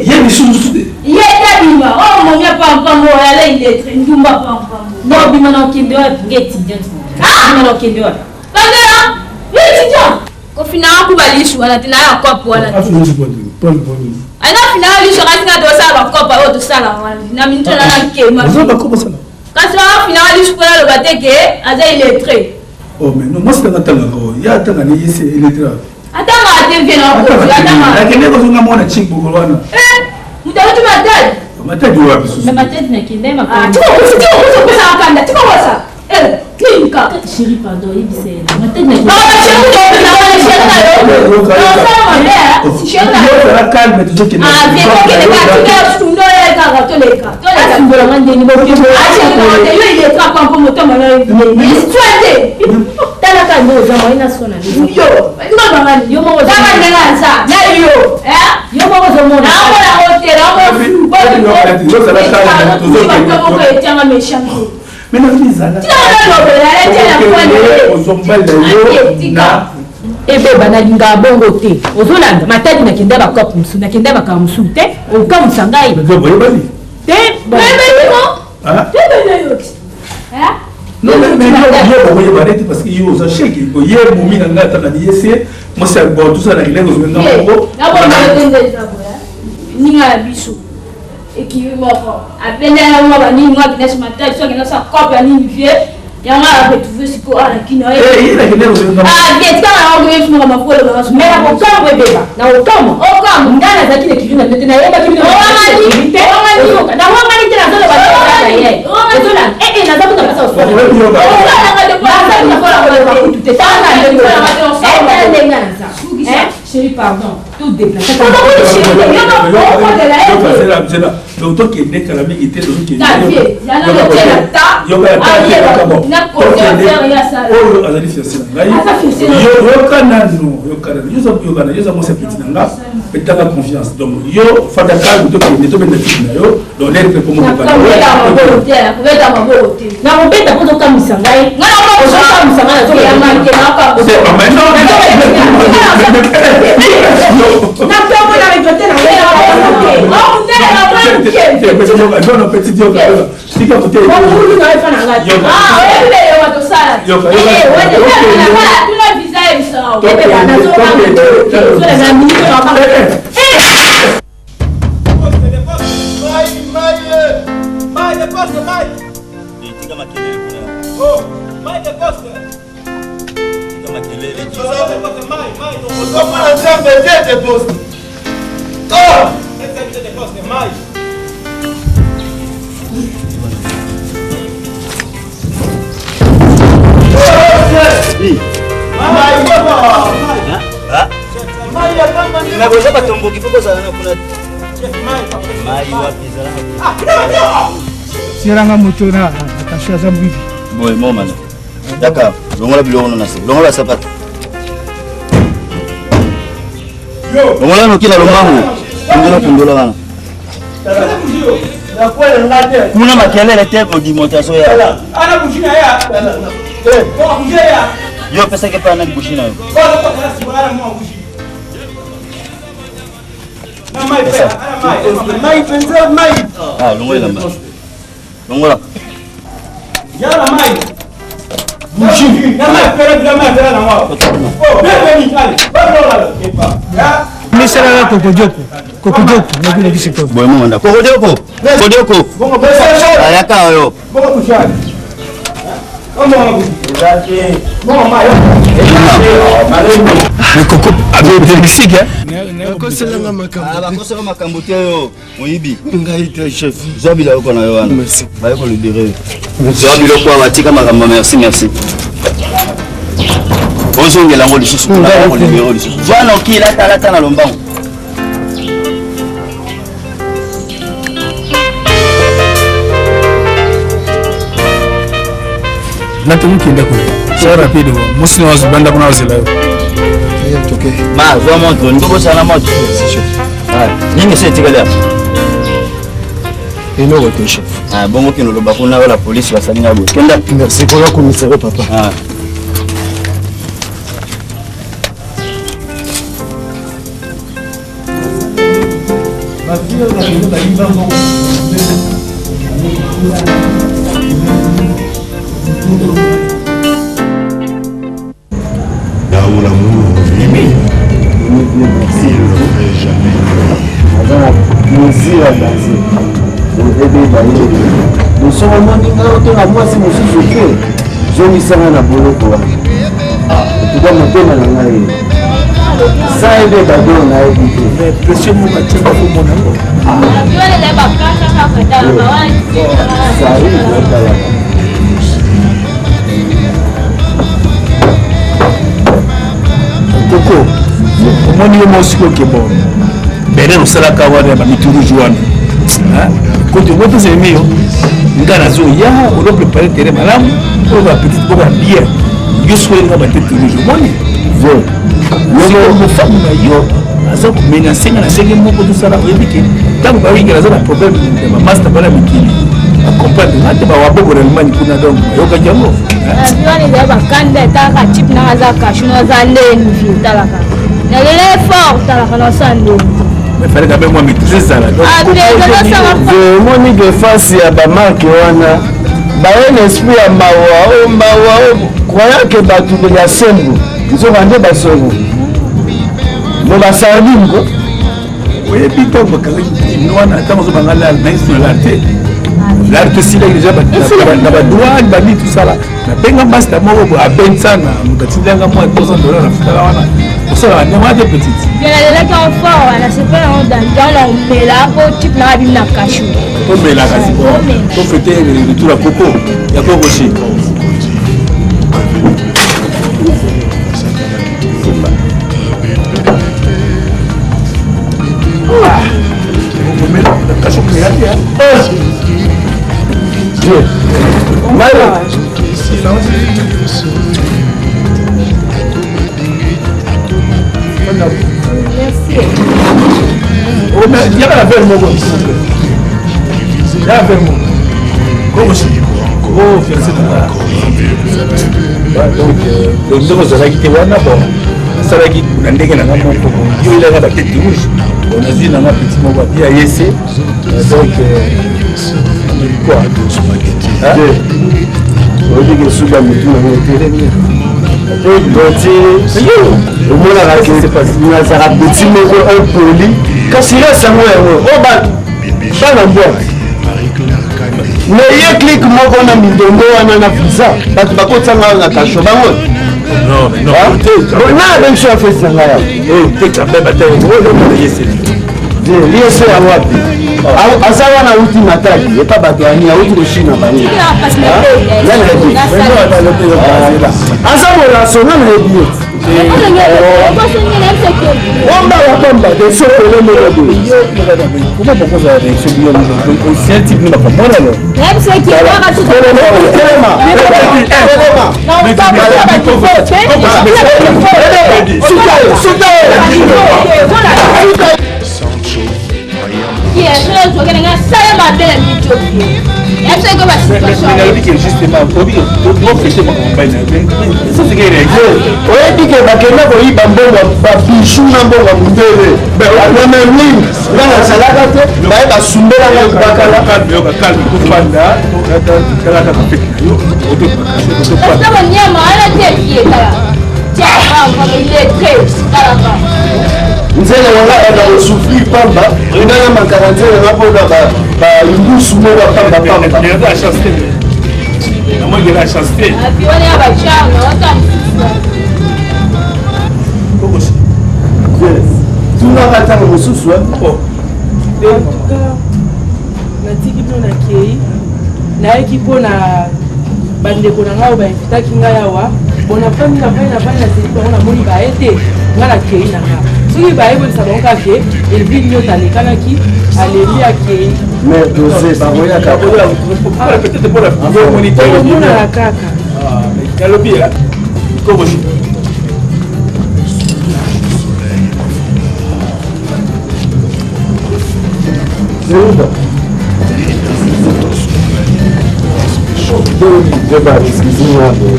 Ye lisusu te. Ye tabima oyo momia pampambo ala iletre ndumba pampambo. Nobima na okende wapi nge étudiante bima na okende wapi Pagala yo étudiant kofinaka kuba lisu wana te naya kope wana te ana finaka lisu kasi nga tosala bakopa oyo tosala wana na minito na nakema kasi afinaka lisu mpo naloba te ke aza illettré. Oh mais non, mwasi nanga atangaka oyo ye atanga ne ye se illettré. Atangaka te vie na kofi atangaka. Nakende kozonga mwana chik bokolo wana. Moto awuti Matadi. Matadi wapi susu? Mais Matadi nakende makambo. Tika kosa tika kosa opesaka kanda tika kosa. Klinka. Chéri pardon yebisa ye. Matadi nakende. Baba chéri opesa wana chéri na yo. Osala mabe chéri na yo. Ozala calme tozokende. Ah vie tokende kaka tika sundo ye kaka toleka. Toleka. Asundola nga ndeni bokende. Ah chéri na yo yo illettré pampo motema na yo. Histoire te. Talaka nde oza moye na sona. Yo. Yo moko Tala ndenge aza na yo. Yo moko ozomona. Naomona ngo te naomona etianga méchant te. Mais nazoki ezala. Tika nalobela etia na pointe. Ozwa mobali na yo na Ebeba nalingaka bongo te ozolanda Matadi nakenda bacope mosusu nakenda makambo mosusu te okamwisa ngai boyebani te. Non, mais mais yo yo boyeba neti parce que yo oza shege oye momi na ngai atanga ni ye se mwasi ya bon tout ça na kilenge ozwi nga moko. Ninga ya biso ekiri moko abenda yango banini mwa kinasi Matadi soki akenda cope ya nini vie yango aretrouve sikoyo ana kino. Ye nakende kozwi nga. Vie tikanga yango koyebi maka mafolo. Mais na kokamwa ebeba na kokamwa okamwa ngai nazalaki na ekiri na bino te nayebaki bino te nawangani te nazoloba ye ozolanda ee naza kuna pasa osanaza kutu te tala ndenge naza. Chéri pardon tout déplace. Donc tokende kala mingi te tozokende oyo azali fiancé na ngai yoka nano yoka nano yoka nano yoza mwasi ya petit na nga petaka confiance donc yo fanda calme tokende tobenda kiti na yo donc lere mpe komo nakobeta mpo tokamwisa ngai ozokamwisa ngai. Non, petit yoka tika kote. Tika makelele kuna. Tika makelele. Ozomona Nzambe te te poste. Oh! Mais boza batomboki fo bozala na kuna. Mai wapi ezala na Tielanga moto na attaché aza moyibi. Boye momana. Yaka, longola biloko na se. Longola sapato. Longola noki na lombango. Kundola kundola wana. Kuna makelele te kodimontation ya. Yo opesaki epai nani bushi na yo? Mai mpenza mai. Ah, longola elamba. Longola. Yala mai. Bougie. Misalaka kokodioko kokodioko nakinaki sikoyo Boye momanda. Kokodioko. Kokodioko. Ayaka oyo. Koko abe bisika. Bakoselanga makambo. Bakosela makambo te yo. Moyibi. Ngai te chef. Zwa biloko na yo wana. Baye kolibere yo. Zwa biloko awa tika makambo merci merci. Ozongela yango lisusu kuna baye kolibere yo lisusu. Zwa noki lata lata na lombango. Natomokenda kuna sa rapide mosi na banda kuna azela yo. Ma zwa montre, olingi obosana montre. Nini esi etikali awa? Eloko te chef. Ah, bongo kende oloba kuna oyo la polisi basali nga boye. Kenda. Merci koya komisare papa. Ah. Là où l'amour vit, il n'aurait jamais Aza na plaisir ya danse ebeba ye bosongo omoni ngai otonga mwasi mosusu te zongisanga na boloko wana etuka motema na ngai sa ebeba do nayebi te Pression moko atiaka komona yango. Sari otalaka. Koko omoni yo moko sikoyo ke bon beren osalaka wana ya bamituruge wana kote ngo tozalemi yo nga nazoya ozo prépare terrain malamu oyo bapetite moko ya bien yo sikoyo nga batete rouge omoni mofamu na yo aza komenase nga na ndenge moko tosala oyebi ke ntango bayokiki naza na problème ya bamaster bana mikili bacomprendre nga te bawaboko na allemagne kuna donc bayokaki yango. Wana ezali bakanda etalaka type nanga aza kashu na aza ndeni vie etalaka nalela effort talaka na osala ndeni. Mais fallait quand même moi maîtriser ezala. Omoni ke face ya bamarke wana baye na esprit ya mawa o mawa o croyant ke bato ya sembo nzoka nde basongo bo basardine ko. Oyebi ntango bakangaki kino wana ntango ozobanga lare nayesu na lare te lare tosilaki deja na badouane banini tosala nabenga master moko boye abengisa na moto atindanga mwa 200 dollar na futala wana osalaka ndenge wana te petite. Nalelaki yango fort wana sepela yango dandan na omela po type nanga abimi na kashu. Tomela kasi tofete retour ya koko ya kokoshi. Yaka na verre moko, yaka verre moko kokosi o fiancé na donc ndenge ozalaki te wana bon nasalaki na ndenge na nga moko yo elaka batete rouge bon nazwi na nga petit moko abi ayese donc quoi. Oyebi ke suki ya motu nango te doti omonaka ke nazalaka petit moko impoli kasi rese yango yango oyo bana mbwa me ye klike moko na mindondo wana na visa bato bakotisanga na kasho bango na abengi so ya fesi na ngai liese ya wapi aza wana auti matadi epa bato yani auti koshina bango aza molaso nga nayebi ye. Wamba wamba de sokole moko boye. Comment pourquoi ça réaction bien c'est un type n'a pas moi là. Oyebi ke bakenda koyiba mbongo babiju na mbongo ya mondele na memling nga nazalaka te baye basumbelanga libakala. Nzela na nga na kosouffrir pamba, nga na makaka nzela nga mpona bayimbusu moko ya pamba pamba. Tunaka ntango mosusu. Natiki bino, nakei, nayaki mpo na bandeko na ngai oyo bainvitaki ngai awa. Bon, nafandi, nafandi, nafandi, nazeli bango, namoni baye te. Ngai nakei na nga. Soki baye, boyebisa bango kaka ke Elvin nyota alekanaki, alembi, akei. Mais dose bakoyaka. Omonana kaka. Nalobi kobosi.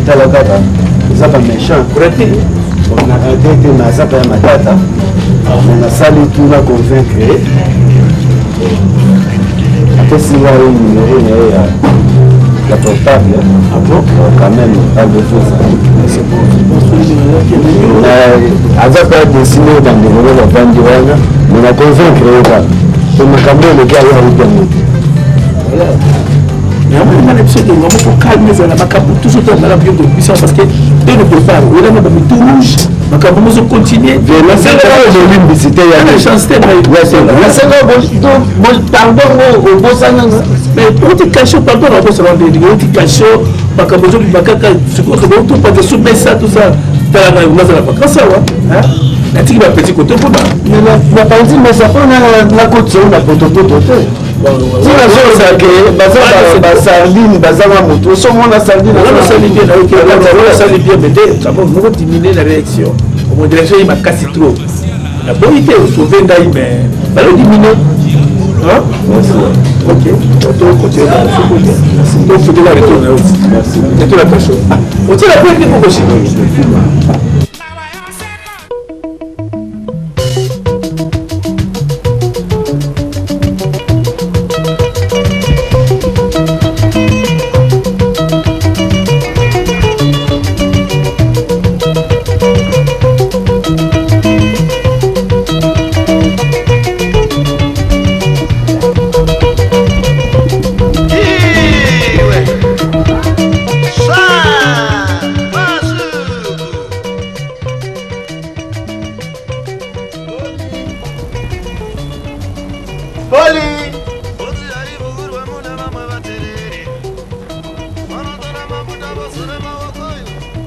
Tala kaka, eza ba méchant na rate te, mais aza pa ya matata, mais nasali tuna convaincre ye, apesi ngai numero na ye ya portable. Quand même rendez-vous aza pa desine bandeko no bavandi wana, mais na convaincre ye kaka po makambo eleki ayo ayebi yango te. Yango nga na biso etonga moko calme, ezala makambo toujours tozala bien biso, parce que dès le départ oyelanga bamitu rouge, makambo mozo continue. Bolimbisi te, chance te. Nasenga pardon, obosananga. Mais oti kasho pardon nakosala ndenge oti kasho, makambo ezobima kaka sikoyo, botopanza sous mesa, tout ça. Tala ngai, nazala vacance awa, natiki bapetit kote mpona Napanzi mesa mpo nakotisa oyo na potopoto te. Ntina azolobake baza basardine, bazanga motu osomona sardine. Osali bien, osali bien, mais nde moko diminue na réaction, omo réaction ye makasi trop. Naboyi te osauve ngai, mais balo diminue. Ok, tocontinue, tofutela retour na yo, retour ya kasho otiela pe te kokosi. Poli!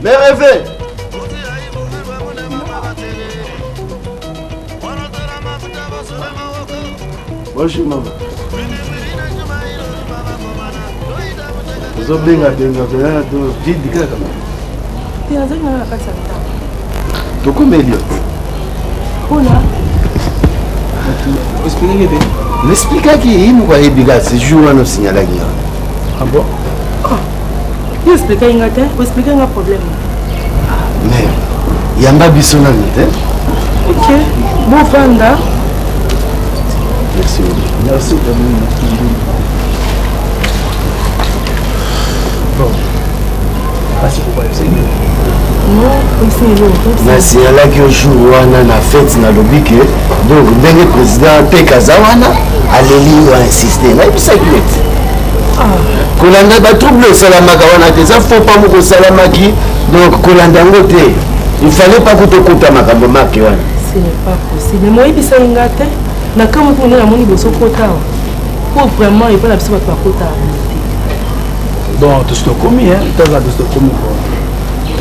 Mereve! Bonjour maman. Ozobengabenga mpena to vide kaka. Te, nazali nanga na kati ya ndako. Tokomeli yo. Mpona Expliquer te. Naexplikaki ye moko, ayebi kaka ce jour wana osignalaki nga. Ah bon? Yo expliquaki nga te, oexplike nga problème. Mais yamba biso nanu te. Ok, bovanda. Merci beaucoup. Merci. Bon, pasi kobayebisa. Non, esi eloko. Nasignalaki yo jour wana na fete, nalobi ke donc ndenge président Tek aza wana, aleli yo, ainsiste, nayebisaki yo te kolanda batrouble esalamaka wana te, eza faux pas moko osalamaki, donc kolanda yango te, il fallait pas kutokota makambo marke wana. Ce n'est pas possible, moyebisaki nga te. Na kamwe mpo nde namoni bozokota awa, po vraiment epai na biso bato bakota awa te. Bon, tosi tokomi, toza tosi tokomi.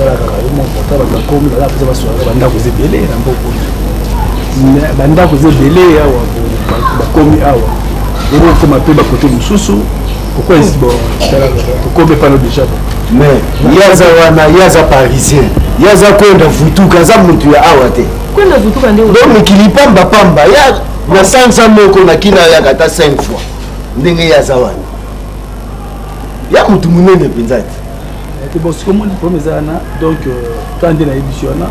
Tala kaka yo moko ata bato bakomi baza mpenza basolaka bandako eza ebele na mboka bandako eza ebele awa bakomi awa okokoma mpe bakote mosusu pourquoi bon tala tokomi epano déjà bon mais ye aza wana ye aza parisien ye aza kwenda vutuka aza motu ya awa te kwenda vutuka nde donc mikili pamba pamba ya na sanza moko na kina ayaka ata 5 fois ndenge ye aza wana ya motu monene mpenza te te bon sikoyo omoni problème eza wana donc to nde nayebisi wana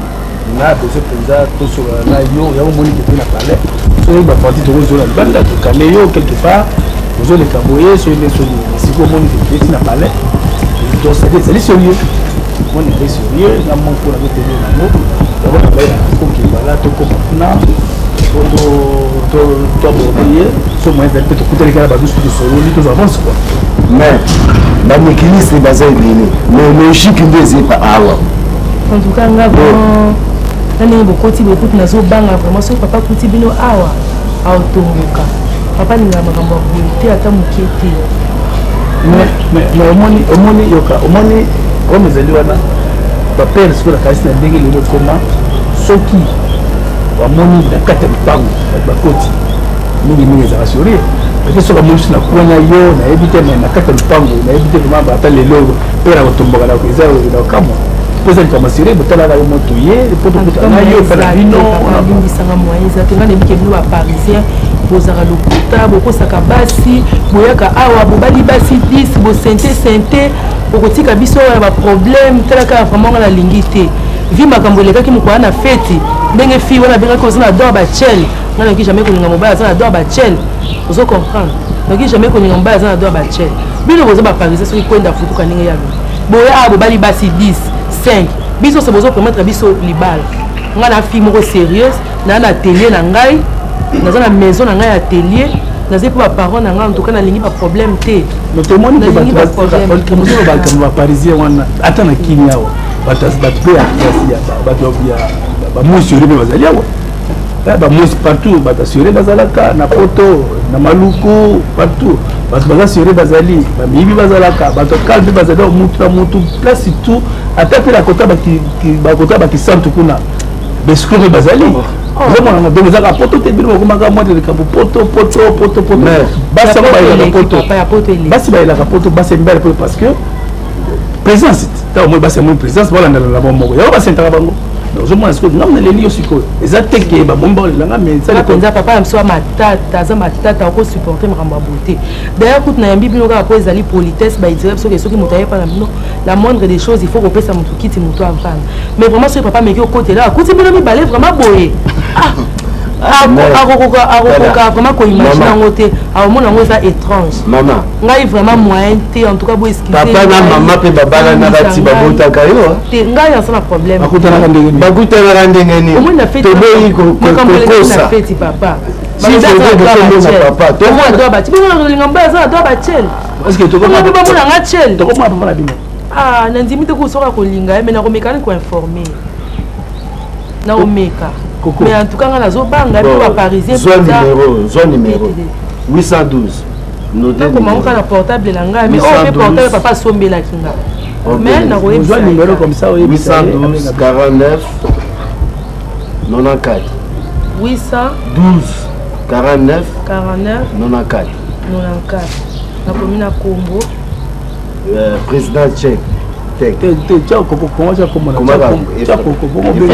na besoin mpenza tosolola na yo yango omoni kete na palais soki baparti tokozola libanda tokale yo quelque part ozoleka boye soki nde soki sikoyo omoni kete na palais donc c'est-à-dire ezali sérieux omoni ezali sérieux nga moko nazotele nango yango nabai oke voilà tokoma kuna toaborde ye so moyen ezali mpe tokutani kaka badusu tosololi tozwa avance quoi mais bamikiliste baza ebele mais logique nde ezepa awa en tout cas nga vraiment na ndenge bokoti bokuti nazobanga vraiment soki papa akuti bino awa aotomboka papa alingaka makambo ya boye te ata moke te mais omoni omoni yoka omoni problème ezali wana bapere sikoyo nakanisi na ndenge lelo ekoma soki bamoni na kati ya lopango bato bakoti mingimingi ezalaka sourire parce soki amoni biso na coin na yo nayebi te mais na kati ya lopango nayebi te vraiment ata lelo mpe na kotomboka eza na kamwa mpo eza likambo sere botalaka yo moto ye mpo tokutana na yo epa na bino alimbisanga moyen eza te ngai nayebi ke bino baparisien bozalaka lokuta bokosaka basi boyaka awa bobali basi 10 bosente sente okotika biso awa na baproblème tala kaka vraiment ngai nalingi te vi makambo elekaki mokolo na feti ndenge fille wana abengaki oza na don bachel ngai nakoki jamais kolinga mobali aza na don bachel ozo comprendre nakoki jamais kolinga mobali aza na don bachel bino boza baparisien soki kwenda futuka ndenge ya lobi boye awa bobali basi 10 5 biso se bozo permettre biso libala ngai na fille moko sérieuse naa na atelier na ngai naza na maison na ngai ya atelier naza mpe baparent na ngai en tout cas nalingi baproblème te mais tomoni ke bato bato baparisien wana ata na kini awa bato mpe bato ya bamosi mpe bazali awa bamosi partout bato asure bazalaka na poto na maluku partout bato baza sure bazali bamiyibi bazalaka bato kale mpe bazali mutu na mutu place tout ata mpe bakota bakisantu kuna bescro mpe bazali ozomonanga donc ezaka poto te bino bakomaka mwa likambo poto poto poto poto basi yango bayelaka poto basi bayelaka poto basi ya mibali poto parce que présence ntango moi basi ya moi présence balandana na bango moko yango basentaka bango ozomona sikoyo ngambo naleli yo sikoyo eza te ke babomi baolelanga mais mpenza papa na biso ya matata aza matata okosupporte makambo ya boye te d'ailleurs kutu nayambi bino kaka mpo ezali politesse baidire biso ke soki moto ayepa na bino la moindre des choses il faut kopesa moto kiti moto avanda mais vraiment soki papa ameki okotela akuti bino mibale vraiment boye ah akokoka akokoka vraiment koimagine yango te akomona yango eza étrange mama ngai vraiment moyen te en tout cas bo excuse papa na mama mpe babalanaka ti babotaka yo te ngai naza na problème bakutanaka ndenge nini bakutanaka ndenge nini toboyi kokosa feti papa papa olinga mobali aza na doa bachel bamona nga chel tokomona papa na bino ah nandimi te kosoka kolinga ye mais nakomeka nani koinforme nakomeka mais en tout cas nga nazobanga mpe baparisien zwa numéro zwa numéro 812 nakoma ngo kaka na portable na ngai mais oyo mpe portable papa asombelaki nga mais nakoyebisa numéro comme ça 812 49 94 812 49 49 94 94 nakomi na kombo président tchèque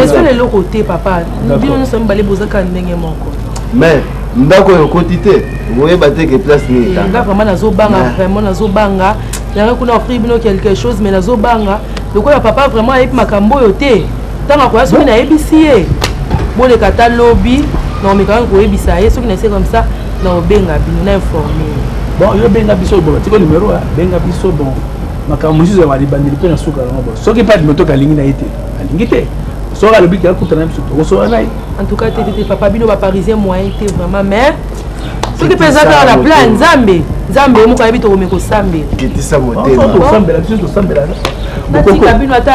eza eloko te papa bino nyonso mibale bozaka ndenge moko mais ndako oyo okoti te oyeba te ke place nini nga vraiment nazobanga vraiment nazobanga yanga kuna offrir bino quelque chose mais nazobanga lokola papa vraiment ayebi makambo oyo te ntango akoya soki nayebisi ye boleka ata lobi naomekaka koyebisa ye soki naese comme ça naobenga bino na informe bon yo benga biso bon tiko numéro benga biso bon makambo mosusu ya libandeli mpe na suka yango bon soki mpe adimotoka alingi na ye te alingi te soki alobi ke akutana na biso tokosola na ye en tout cas te te papa bino baparisien moyen te vraiment mais soki mpe eza kaka na plan nzambe nzambe ye moko ayebi tokomi kosambela kitisa motema tosambela biso tosambela natika bino ata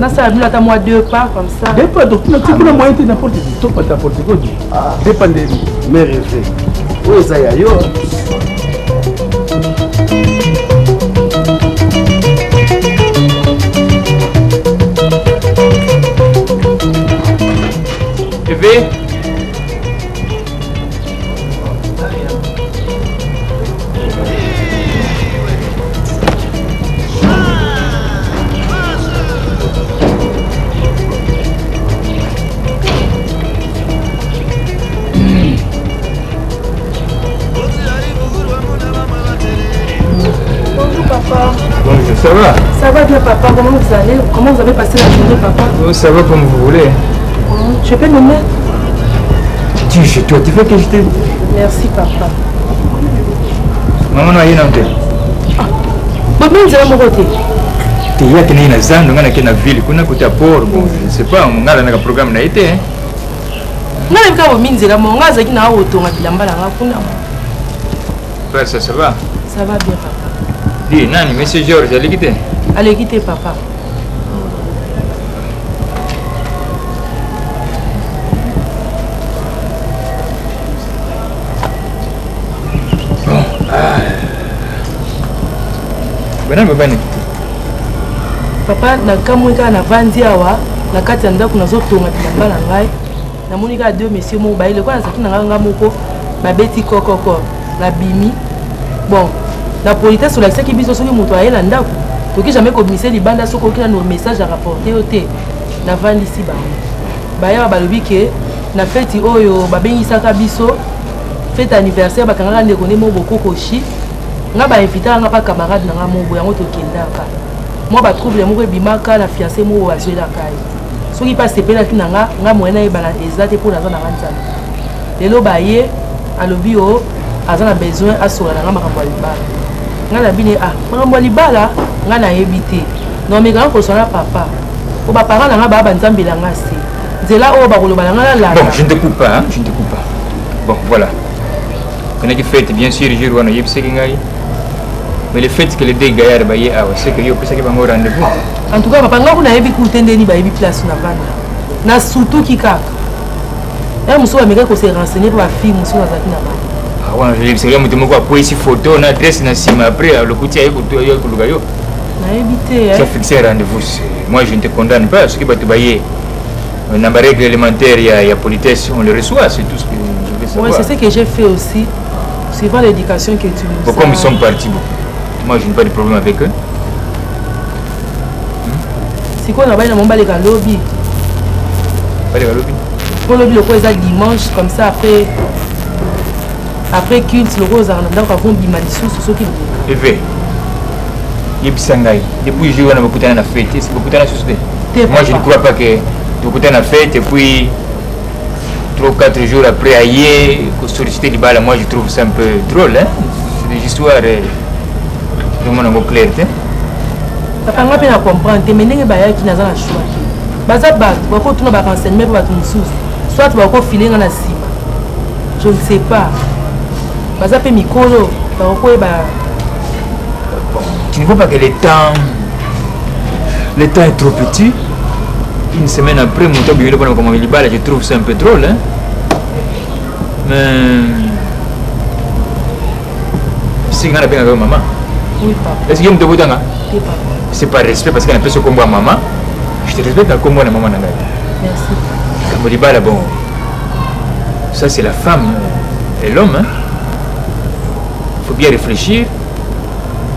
nasala bino ata mwa deux pas comme ça deux pas kuna moyen te n'importe topata n'importe quoi deux pas nde mais rêve oyo eza ya yo. papa. Bonjour, ça va Ça va bien papa, comment vous allez Comment vous avez passé la journée papa Oh, ça va comme vous voulez. Je peux me mettre Tu chez toi, tu veux que je te... Merci papa. Maman na ye na te. Bomi nzela moko te. Te ye akendaki na zando ngai nake na ville kuna côté ya port bon je ne sais pas ngai alandaka programme na ye te hein. Ngai nayebi kaka bomi nzela moko, ngai azalaki na kotonga bilamba na ngai kuna. Frère, ça, ça va Ça va bien papa. Dis, nani, monsieur Georges, aleki te Aleki te papa. Banani babani Papa nakamwe kaka navandi awa na kati ya ndako nazotonga bilamba na ngai namoni kaka deux monsieur moko baye lokola nazalaki na ngai nga moko babeti kokoko nabimi bon na politesse olakisaki biso soki moto aye na ndako toki jamais kobimisa libanda soki oki nano message ya rapporte yo te navandisi bango bayawa balobi ke na feti oyo babengisaka biso fete anniversaire bakangaka ndeko nde moko bokokoshi nga bainvitaka nga mpa camarade na nga moko yango tokendaka mwa batrouble moko ebimaka na fiance moko bazwelaka ye soki mpe asepelaki na nga nga moyen nayebana eza te mpo naza na nga nzambe lelo baye alobi o aza na besoin asola na nga makambo ya libala nga na bine ah makambo ya libala nga nayebi te nomekaka kosola na papa po baparent na nga baa banzambela nga se nzela oyo bakoloba na nga nalanda. Bon, je ne te coupe pas, hein, je ne te coupe pas. Bon, voilà. Konaki fête, bien sûr, jour wana oyebisaki ngai. Mais le fait que les deux gaillards baye awa, c'est que yo opesaki bango rendez-vous. En tout cas, papa nga kuna nayebi kutu te ndeni bayebi place na vanda. Na sutuki kaka. Ya mosusu bamekaki ko se renseigner mpo bafille mosusu nazalaki na bango. Ah, wana oyebisaki yo moto moko akweyisi photo na adresse na nsima après alokuti aye koluka yo. Nayebi te. Tu as fixé un rendez-vous. Moi, je ne te condamne pas. Soki bato baye na ba règle élémentaire ya, ya politesse, on le reçoit, c'est tout ce que je veux savoir. Oui, c'est ce que j'ai fait aussi, suivant l'éducation que tu nous bon, comme ils sont partis, bon, moi je n'ai pas de problème avec eux. Sikoyo na bayi na bango baleka lobi. Baleka lobi? Po lobi lokola eza dimanche, comme ça après après culte lokola ozalaka na ndako avant obima lisusu soki. Eve, yebisa ngai depuis jour wana bokutana na fete, esi bokutana susu te? Moi je ne crois pas que tokutana na fete et puis 3 ou 4 jours après aye kosolliciter libala. Moi je trouve ça un peu drôle, hein? C'est des histoires tomona yango clair te. Papa nga mpe na comprendre te, mais ndenge bayaki naza na choix te. Baza bato bakotuna ba renseignement mpe bato mosusu soit bakofile nga na nsima, je ne sais pas. Baza mpe mikolo bakokoyeba. Bon, tu ne vois pas que le temps est trop petit? Une semaine après moto abimeli mpona makambo ya libala, je trouve ça un peu drôle, hein? Mais si nga nabengaka yo mama. Oui, papa. Est ce que ye moto obotanga? Te papa. C'est par respect, parce que napesi yo kombo ya mama, je te respecte na kombo na mama na ngai. Merci. Likambo libala, bon, ça c'est la femme et l'homme, hein? Faut bien réfléchir.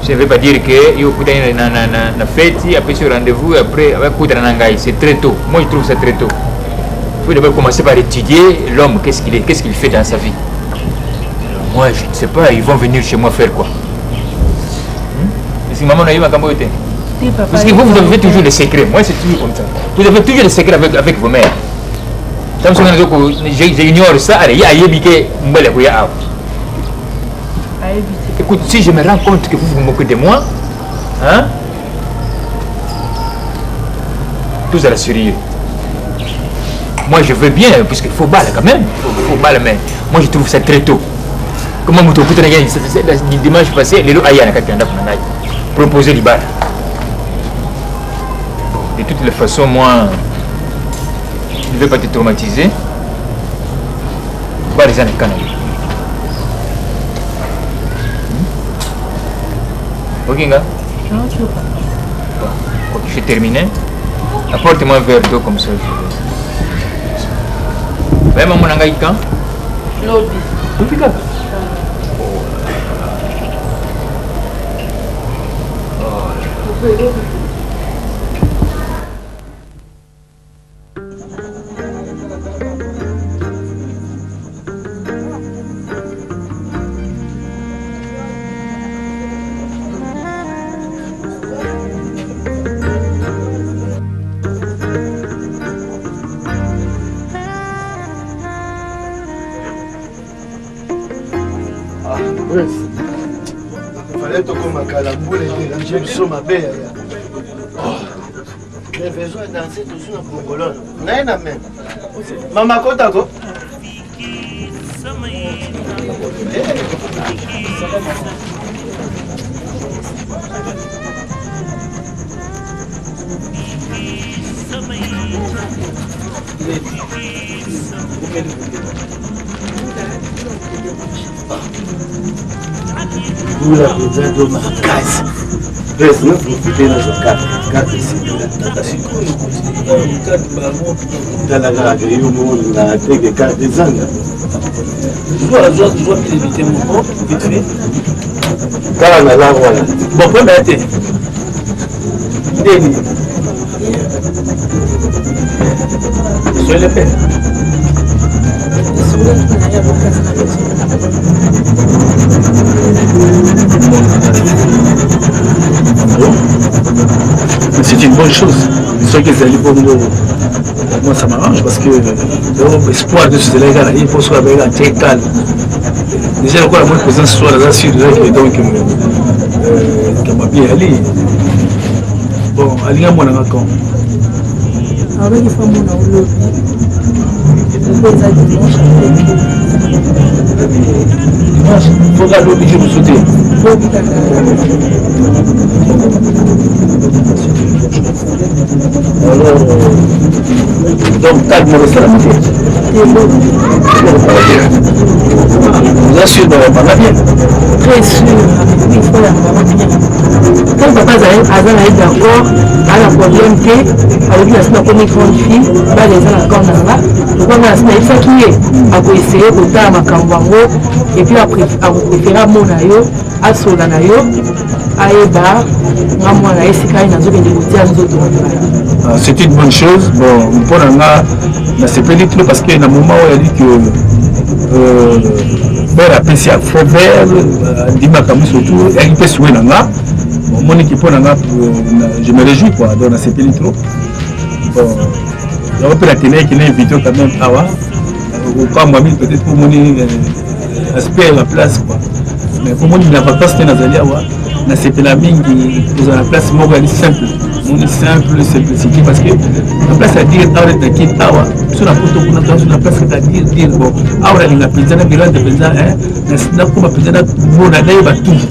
Ça ne veut pas dire que yo okutani na, na, na, na feti apesi yo rendez-vous après akutana na ngai, c'est très tôt. Moi je trouve ça très tôt. Il faut d'abord commencer par étudier l'homme, qu'est-ce qu'il est, qu'est-ce qu'il fait dans sa vie. Alors, moi je ne sais pas, ils vont venir chez moi faire quoi? Parce que maman nayebi makambo oyo te. Parce que vous, vous avez toujours les secrets. Moi, c'est toujours comme ça. Vous avez toujours les secrets avec vos mères. J'ignore ça. Allez, il y a ayebi ke mbele koya awa. Écoute, si je me rends compte que vous vous moquez de moi, hein, tous à la sérieux. Moi, je veux bien, puisqu'il faut balle quand même. Il faut balle, mais moi, je trouve ça très tôt. Comment moto okuta na dimanche passé, lelo aya na kati ya ndako na ngai proposer libala. De toutes les façons, moi, je ne vais pas te traumatiser. Bala eza na kana yo. Ok, nga? Bon, je vais terminer. Apporte-moi un verre d'eau comme ça. Je vais. Maman, ngai quand? Lobi. Lobi kaka. Fallait tokoma kala mbula ederange biso mabe yaya. Mais besoin danser tozu na congolone. Naye na meme. Mama kotako. Mbula mpenza do makasi pres na profite nazwa carte carte esilaka sikoyo tala kaka yo moko olingaka te ke carte ezanga zwa millimite moko vite fait kaka na langue wana bon problème ya te ndeni soyez le père. C'est une bonne chose. Soki ezali bongo, moi ça m'arrange parce que euh, espoir de ce kaka il faut soki abengaka tie calme. Déjà lokola moi président ce soir aza sur déjà que donc likambo euh, bien ali. Bon, alingi amonanga quand alobaki fo amona olobi mpo eza dimanche dimanche foka alobi jour mosusu te lobi kaka alors donc tag moko esalama te oza sûr banga bien très sûr il faut yanga bien ntango papa aza na ye d'accord aza na problème te alobi nasi nakomi grande fille bana eza na camp na nga lokola nga nasi nayebisaki ye akoeseye kotala makambo yango epuis akopréféré amona yo asola na yo ayeba nga mwana esika ye nazokende kotia nzoto na ngai ah, c'est une bonne chose bon mpo na nga nasepeli trop parce que na moment oyo yali que euh, père apesi ya feu vert andimaka miso tout eyaki mpe souhait na nga omoniki mpo na nga euh, je me réjouis quoi donc nasepeli trop bon yango mpe natenaki na invité quand même awa okamwa mingi peut-être mpo omoni euh, aspect ya place quoi mais mpo omoni na vacance te nazali awa nasepela mingi kozala na place moko yali simple moni simple simplicité parce que na place ya dire awa neti na kin awa biso na poto kuna toaso na place kaka dire dire bon awa nalinga mpenza na mirande mpenza nakoma mpenza namona nayeba tout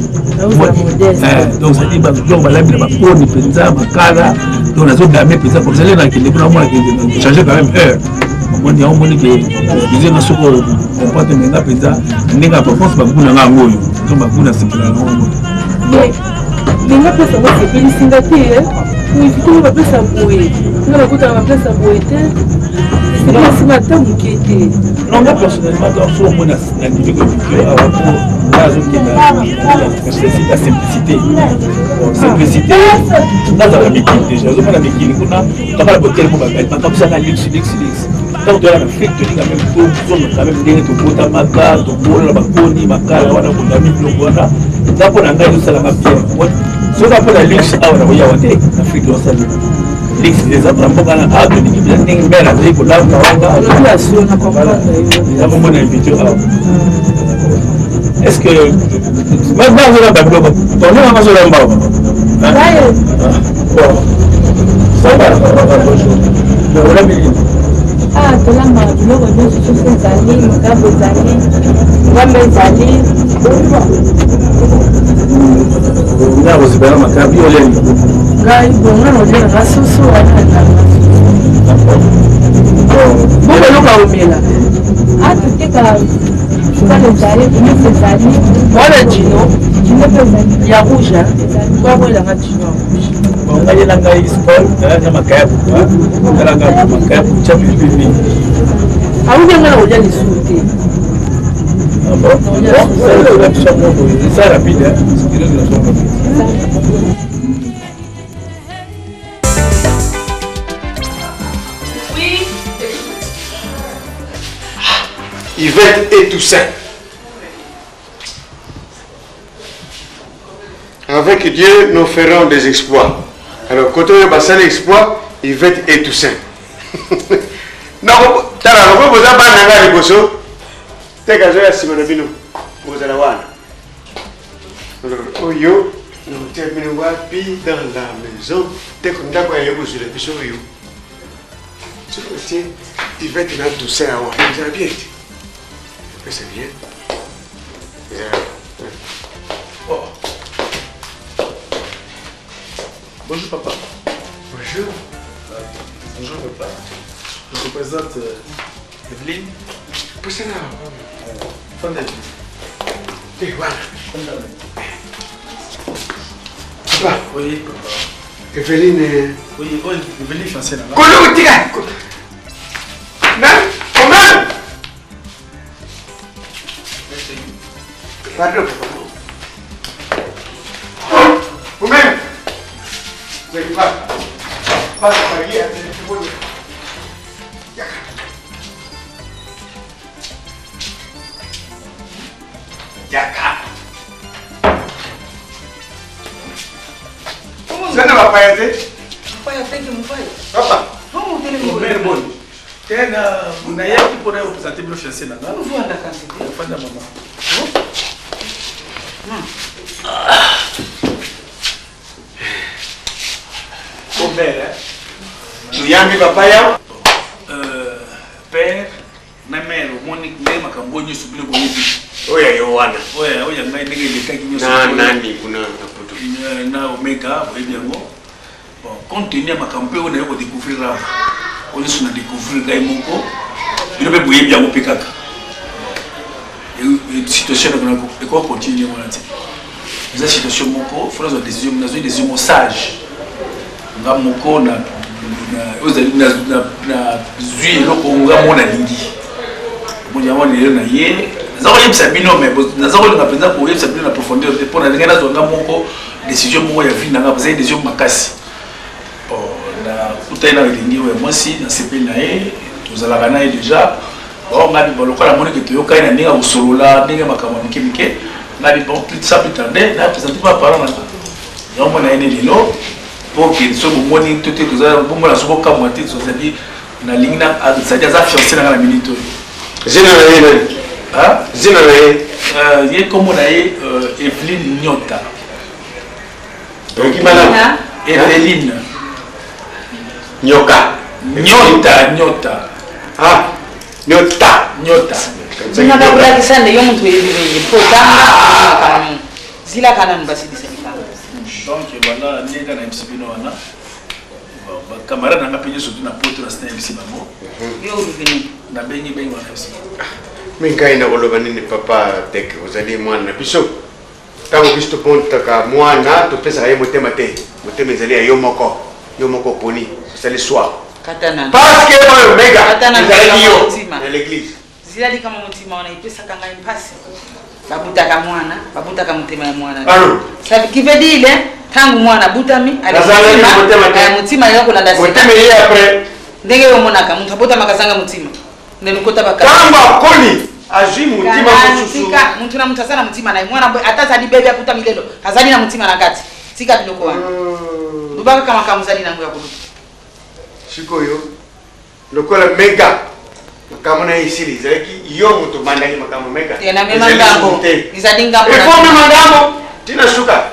donc cetadi biloko balambi na bakoni mpenza makala donc nazodame mpenza comme ça lelo nakende kuna omona change quand même heure omoni yango omoni ke excuse nga soki comprendre me nga mpenza ndenge ya vacances bagu na nga yango oyo donc bagu na sepela yango oyo mais nga place yango esepelisi nga te koevite ngo baplace ya boye nga bakutaka baplace ya boye te esepelisi nga ata moke te non nga personnellement donc so omoni nandimi koevite awa po nga azokenda ya simplicité simplicité nazala mikili déjà ozomona mikili kuna tokala botelemo makambo ezanga luxe luxe luxe ntango toyaka na afrique tolinga meme tozonga quand même ndenge tobotamaka tobola bakoni makala wana kondami biloko wana nga mpo na ngai ezosalaka bien soki mpo na luxe awa nakoyawa te na afrique osali luxe eza mpona mboka na awa tolingi mpenza ndenge mere azali kolamba wana nakomona invité awa est ce que nazolamba biloko tonga nazolamba Ah, tolambaka biloko nyonso soso ezali makambo ezali ngamba ezali nga kozibana makabi oleni ngai bonga naolia nanga soso wana bongo eloko aomela ah toteka sukali ezali misi ezali wana jino jino mpe ezali ya rouge baboyelanga jino ya rouge ngai na ngai sport na makayabu talaka makayabu tya pilipili mingi awuti ngai na kolia lisusu te eza rapide Yvette et Toussaint. Avec Dieu, nous ferons des exploits. Alors, côté basali exploit, Yvette et Toussaint. Non, tala, lokola boza bana nga liboso, teka azoya nsima na bino, bozala wana. Alors, oyo nakotia bino wapi dans la maison te ndako ya ye kozwela biso oyo soki otie ivete na toussaint awa ezala bien te epesa bien ezala. Oh. Bonjour papa. Bonjour. Bonjour papa. Je vous présente Evelyne. Poussez-la. Fanda. Eh, voilà. Papa. Oui, papa. Evelyne. Oui, oui, Evelyne fiancée là. Kolo tika. Na, comment? Pardon, papa. Vous-même. Vous n'avez pas. Pas de parier, Yaka. Sana bapaya te. Mopaya teke mopaya. Papa. Mère bonne. Tena nayaki mpona yo présenter bino fiancé na nga. Ovanda kasi te. Ofanda mama. Oh mère, hein. Toyambi bapaya. Père na mère omoni ndenge makambo oyo nyonso bino boyebi. Oyo ya yo wana. Oyo oyo ya ngai ndenge elekaki nyonso. Na nani kuna na poto. Na Omega boyebi yango. Bon, compte tenu ya makambo mpe oyo naye kodécouvrir awa, oyo nyonso na découvrir ngai moko, bino mpe boyebi yango mpe kaka. Situation ekoka continue wana te. Eza situation moko, faut nazwa décision, nazwi décision moko sage. Nga moko na oyo ezali nazwi eloko nga moko nalingi. Omoni yango lelo na ye naza koyebisa bino mais naza kolinga mpenza koyebisa bino na profondeur te mpo nalingai nazwa nga moko décision moko ya vie na nga ezali décision makasi. Bon, nakutani na elingi oyo ya mwasi, nasepeli na ye, tozalaka na ye déjà. Bon, ngai bon, lokola namoni ke toyokani na ndenge ya kosolola, ndenge ya makambo ya mike mike, ngai bon, plus sans plus tarder, na présente ba parents na nga. Yango mona ye ne lelo mpo ke soki bomoni to te toza bomona soki bokamwa te, tozali nalingi na c'est-à-dire aza fiancé na nga na minute oyo. Zina na ye nani? Hein? Zina na ye? Ye kombo na ye Evelyne Nyota. Oyoki malamu? Evelyne. Nyoka. Nyota, Nyota. Ah, Nyota. Nyota. Zilaka kolakisa nde yo moto oyebi beye mpo tanga zilaka nanu basilisa likambo. Donc voilà ndenge nayebisi bino wana bacamarade na nga mpe nyonso tu na poto na sina yebisi bango. Yo olobi nini? Nabengi bengi wana yebisi bango. Me ngai nakoloba nini papa Tek, ozali mwana na biso. Ntango biso topontaka mwana topesaka ye motema te, motema ezali ya yo moko, yo moko oponi, osali swa. Kata nanu. Parce que oyo mega Kata nanu ezalaki yo motima. na l'église. Zila likambo motima wana epesaka ngai mpasi. Babutaka mwana, babutaka motema ya mwana. Allô? Ça qui veut dire ntango mwana abutami, Nazalaki na motema te. motima ya kolanda sika. Motema eye après. Ndenge yo omonaka moto abotamaka azanga motima. Nde lokota bakati. Ntango akoli azwi motima mosusu. Tika moto na moto aza na motima na ye. Mwana boye ata azali bebe abutami lelo, azali na motima na kati. Tika biloko wana. Loba kaka makambo ozali nango ya koloba. Sikoyo lokola mega makambo na ye esili, ezalaki yo moto obandaki makambo mega. Te namema Ezali ngambo. susu te. Ezali ngambo na Il faut mema ngambo tina suka.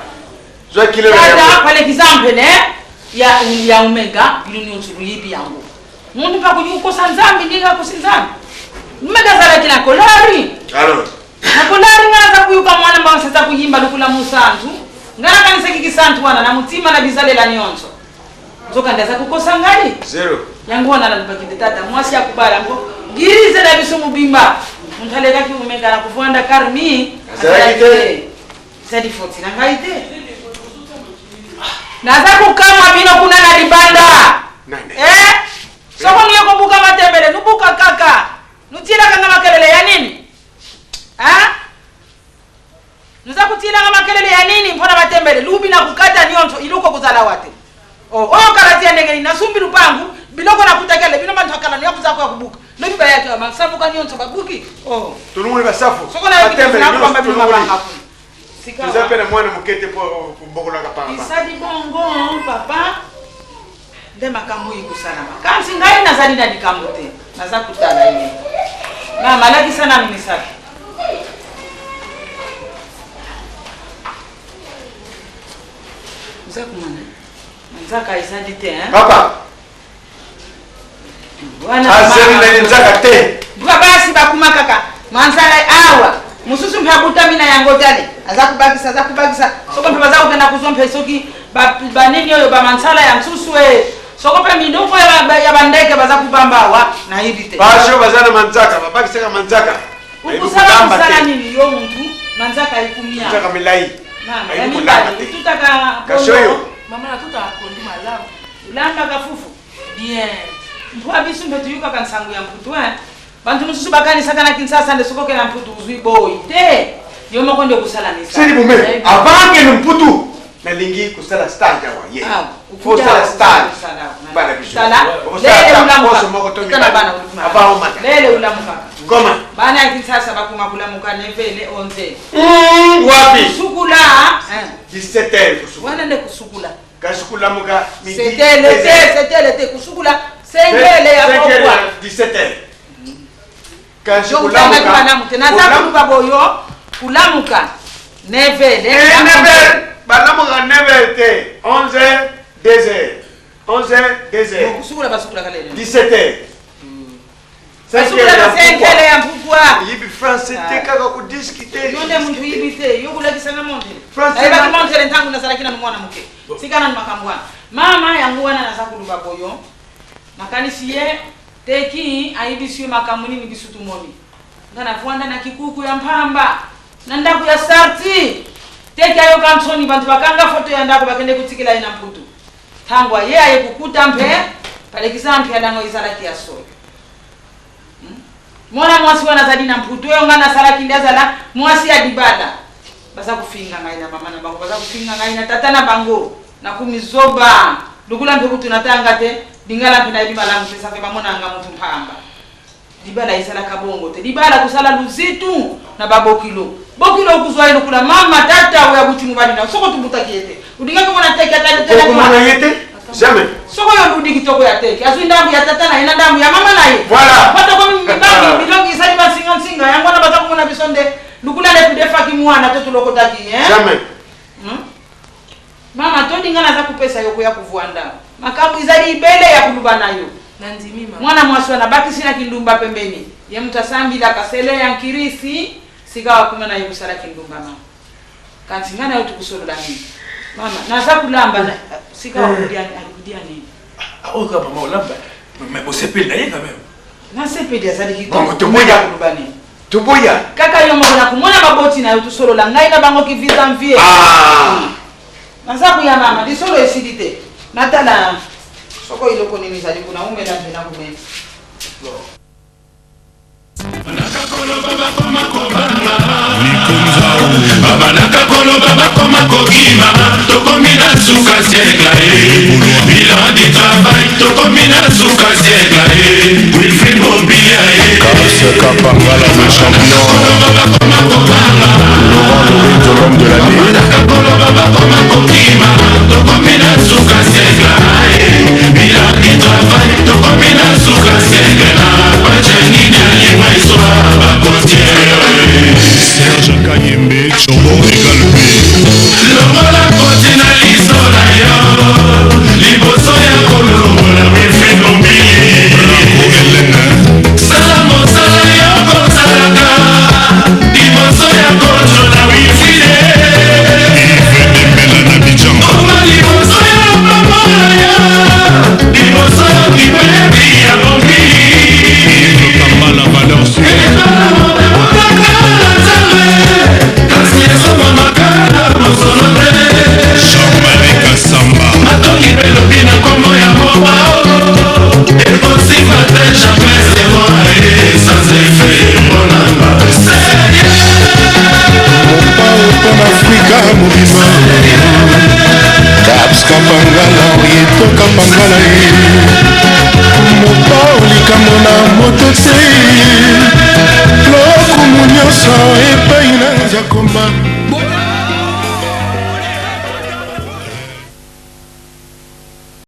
Zwa kilo na Tata, yango. par exemple, ya ya omega bino nyonso boyebi yango. Muntu mpe akoki kokosa Nzambe ndenge akosi Nzambe. Omega azalaki na kolari. Alors, Na kolari nga naza koyoka mwana mbango aza koyimba lokola mosantu. Nga nakanisaki kisantu wana na motima na bizalela nyonso. Nzokande aza kokosa ngai. Zero. Yango wana nalobaki nde tata mwasi akobala yango girize na biso mobimba. Moto alekaki omega na kovanda karmi Azalaki te. Ezali foti na ngai te. Naza kokamwa bino kuna na libanda. Eh? Soko nuye kobuka matembele, nubuka kaka. Nutielaka nga makelele ya nini? Hein? Nuza kutielanga makelele ya nini mpona matembele? Lubi na kukata nyonso iloko kozala wate. Oh, oyo kalati ya ndenge nini? Nasumbi lupangu, biloko nakutakele bino bantu akala nuya kuza kwa kubuka. Lobi bayaki wa masabuka nyonso babuki. Oh. Tolongoli basafu. Soko na yoki Matembele na nyonso kubamba bino tolongoli. mabanga kuna. Sika Toza mpe na mwana moke te mpo kobokolaka pamba. Isali bongo papa nde makambo oyo ekosalama kasi ngai nazali na likambo te naza kotala ye mama alakisa nanu misapi. Oza komona manzaka ezali te hein? Papa. Wana Azali na nzaka te. Mpo basi bakuma kaka manzala awa mosusu mpe abutami na yango tale aza kubakisa aza kubakisa soko mpe baza kokenda kozwa mpe soki banini oyo bamansala ya nsusu e soko mpe minoko ya bandeke baza kubamba awa nayebi te. Basi oyo baza na manzaka babakisaka manzaka. Okusala mosala nini yo mutu manzaka ekumia. Manzaka milai. Mama ya mibali otutaka Kasi oyo. Mama natutaka pondu malamu. Olambaka fufu bien. Mpo biso mpe toyokaka nsango ya mputu hein. Bantu mosusu bakanisaka na Kinshasa nde soki okenda mputu ozwi boyi te. Yo moko nde okosala misala. Sili bume avant que mputu nalingi kosala stage awa ye. Faut osala stage. Bana biso. Tala, Okosala lele ata ulamuka. poso moko to Tala mibale. bana ulukuma. Avant omata. Lele ulamukaka. Koma. Bana ya Kinshasa bakuma kulamuka nevele 11. Wapi? Kusukula. Hein. 17 heures kusukula. Wana nde kusukula. Kasi kulamuka midi. C'était l'été, c'était l'été. Kusukula sengele ya 5 pokwa. 17 heures. Kasi Yo kutanga kulamuka. malamu te. Naza kuluba boyo kulamuka. Nevele. Eh, 9 heures. Balamuka 9 heures te. 11 heures, 2 heures. 11 heures, 2 heures. Kusukula basukulaka lele. 17 heures. Basukulaka sengele ya mpukwa. Yibi français te kaka kudiscuter. Yo nde muntu yibi te, yo kulakisanga montere. Français Nayebaki na- montere ntango nazalaki nanu mwana moke. Tika nanu makambo wana. Mama yango wana naza kuluba boyo. Nakanisi ye teki ayebisi yo makambo nini biso tumoni. Nga navwanda na kikuku ya mpamba na ndako ya sarti. Teki ayoka nsoni bantu bakanga foto ya ndako bakende kutikela ye na mputu. Ntango aye aye kukuta mpe palekisa mpe yango ezalaki ya solo. Mwana mwasi wana azali na mputu oyo ngai nasalaki nde azala mwasi ya libala. Baza kofinga ngai na mama na bango, baza kofinga ngai na tata na bango. Nakumi zoba lukula mpe kutu natanga te, lingala mpe nayebi malamu te, safe bamona nga mutu mpamba. Libala ezalaka bongo te. Libala kosala luzitu na babokilo. Bokilo okuzwa ye lukula mama tata oyo abuti mobali na yo. Soko tubutaki ye te. Olingaki komona teke ata litela Okomona ye te? Jamais. Soko yo oludi kitoko ya teke azwi ndambu ya tata na ye na ndambu ya mama na ye. Voilà. Bato komi mibali bilongi ezali bansingansinga yango wana baza komona biso nde lukula nde tudefaki mwana to tulokotaki ye. Jamais. Mama tondi nga naza kopesa yo koya kovwanda makambo ezali ibele ya kuluba na yo. Nandimi mama. Mwana mwasi wana bakisi na kindumba pembeni ye moto asambilaka sele ya nkirisi sika wakuna na ye kosala kindumba mama. Kasi ngai na yo tokosolola nini mama naza kulamba na- sika wakudia alikudia nini Oyo kaka mama olamba mais bosepeli na ye quand même. Nasepeli azali Bongo toboya. kuluba nini Toboya. Kaka yo moko nakomona baboti na yo tosolola ngai na bango kivisanvie. Naza kuya mama lisolo esili te natala soko eloko nini ezali kuna umela mpe nakumela. Babalaka koloba bakoma kokima tokomi na suka siècle e bilan du travail tokomi na suka siècle e Wilfrid Mobia e Kapangala le champion. Laurent Lorenzo, l'homme de l'année. Koloba bakoma kokima tokomi na suka siècle e bilan du travail tokomi na suka siècle na page nini alima histoire bakotiere. Serge Kayembe, Chobo égale B. Longola koti na liso na yo liboso ya kolongola Wilfrid Obi. Sala mosala yo kosalaka liboso ya kojola Wilfrid. Oma liboso ya pambola yo liboso ya kibebi ya bombi. Kambala, valeur sûre. Kasi ezomamaka na mosolo te. Jean-Marie Kassamba. Matongi mpe lobi na nkombo ya moba ekosimba te jamais zero aye sans effet monanga. Mopao mpona Afrika mobimba. Caps Kapangala, Orieto Kapangala ye. Mopao likambo na moto te. Lokumu nyonso epai na Nzakomba.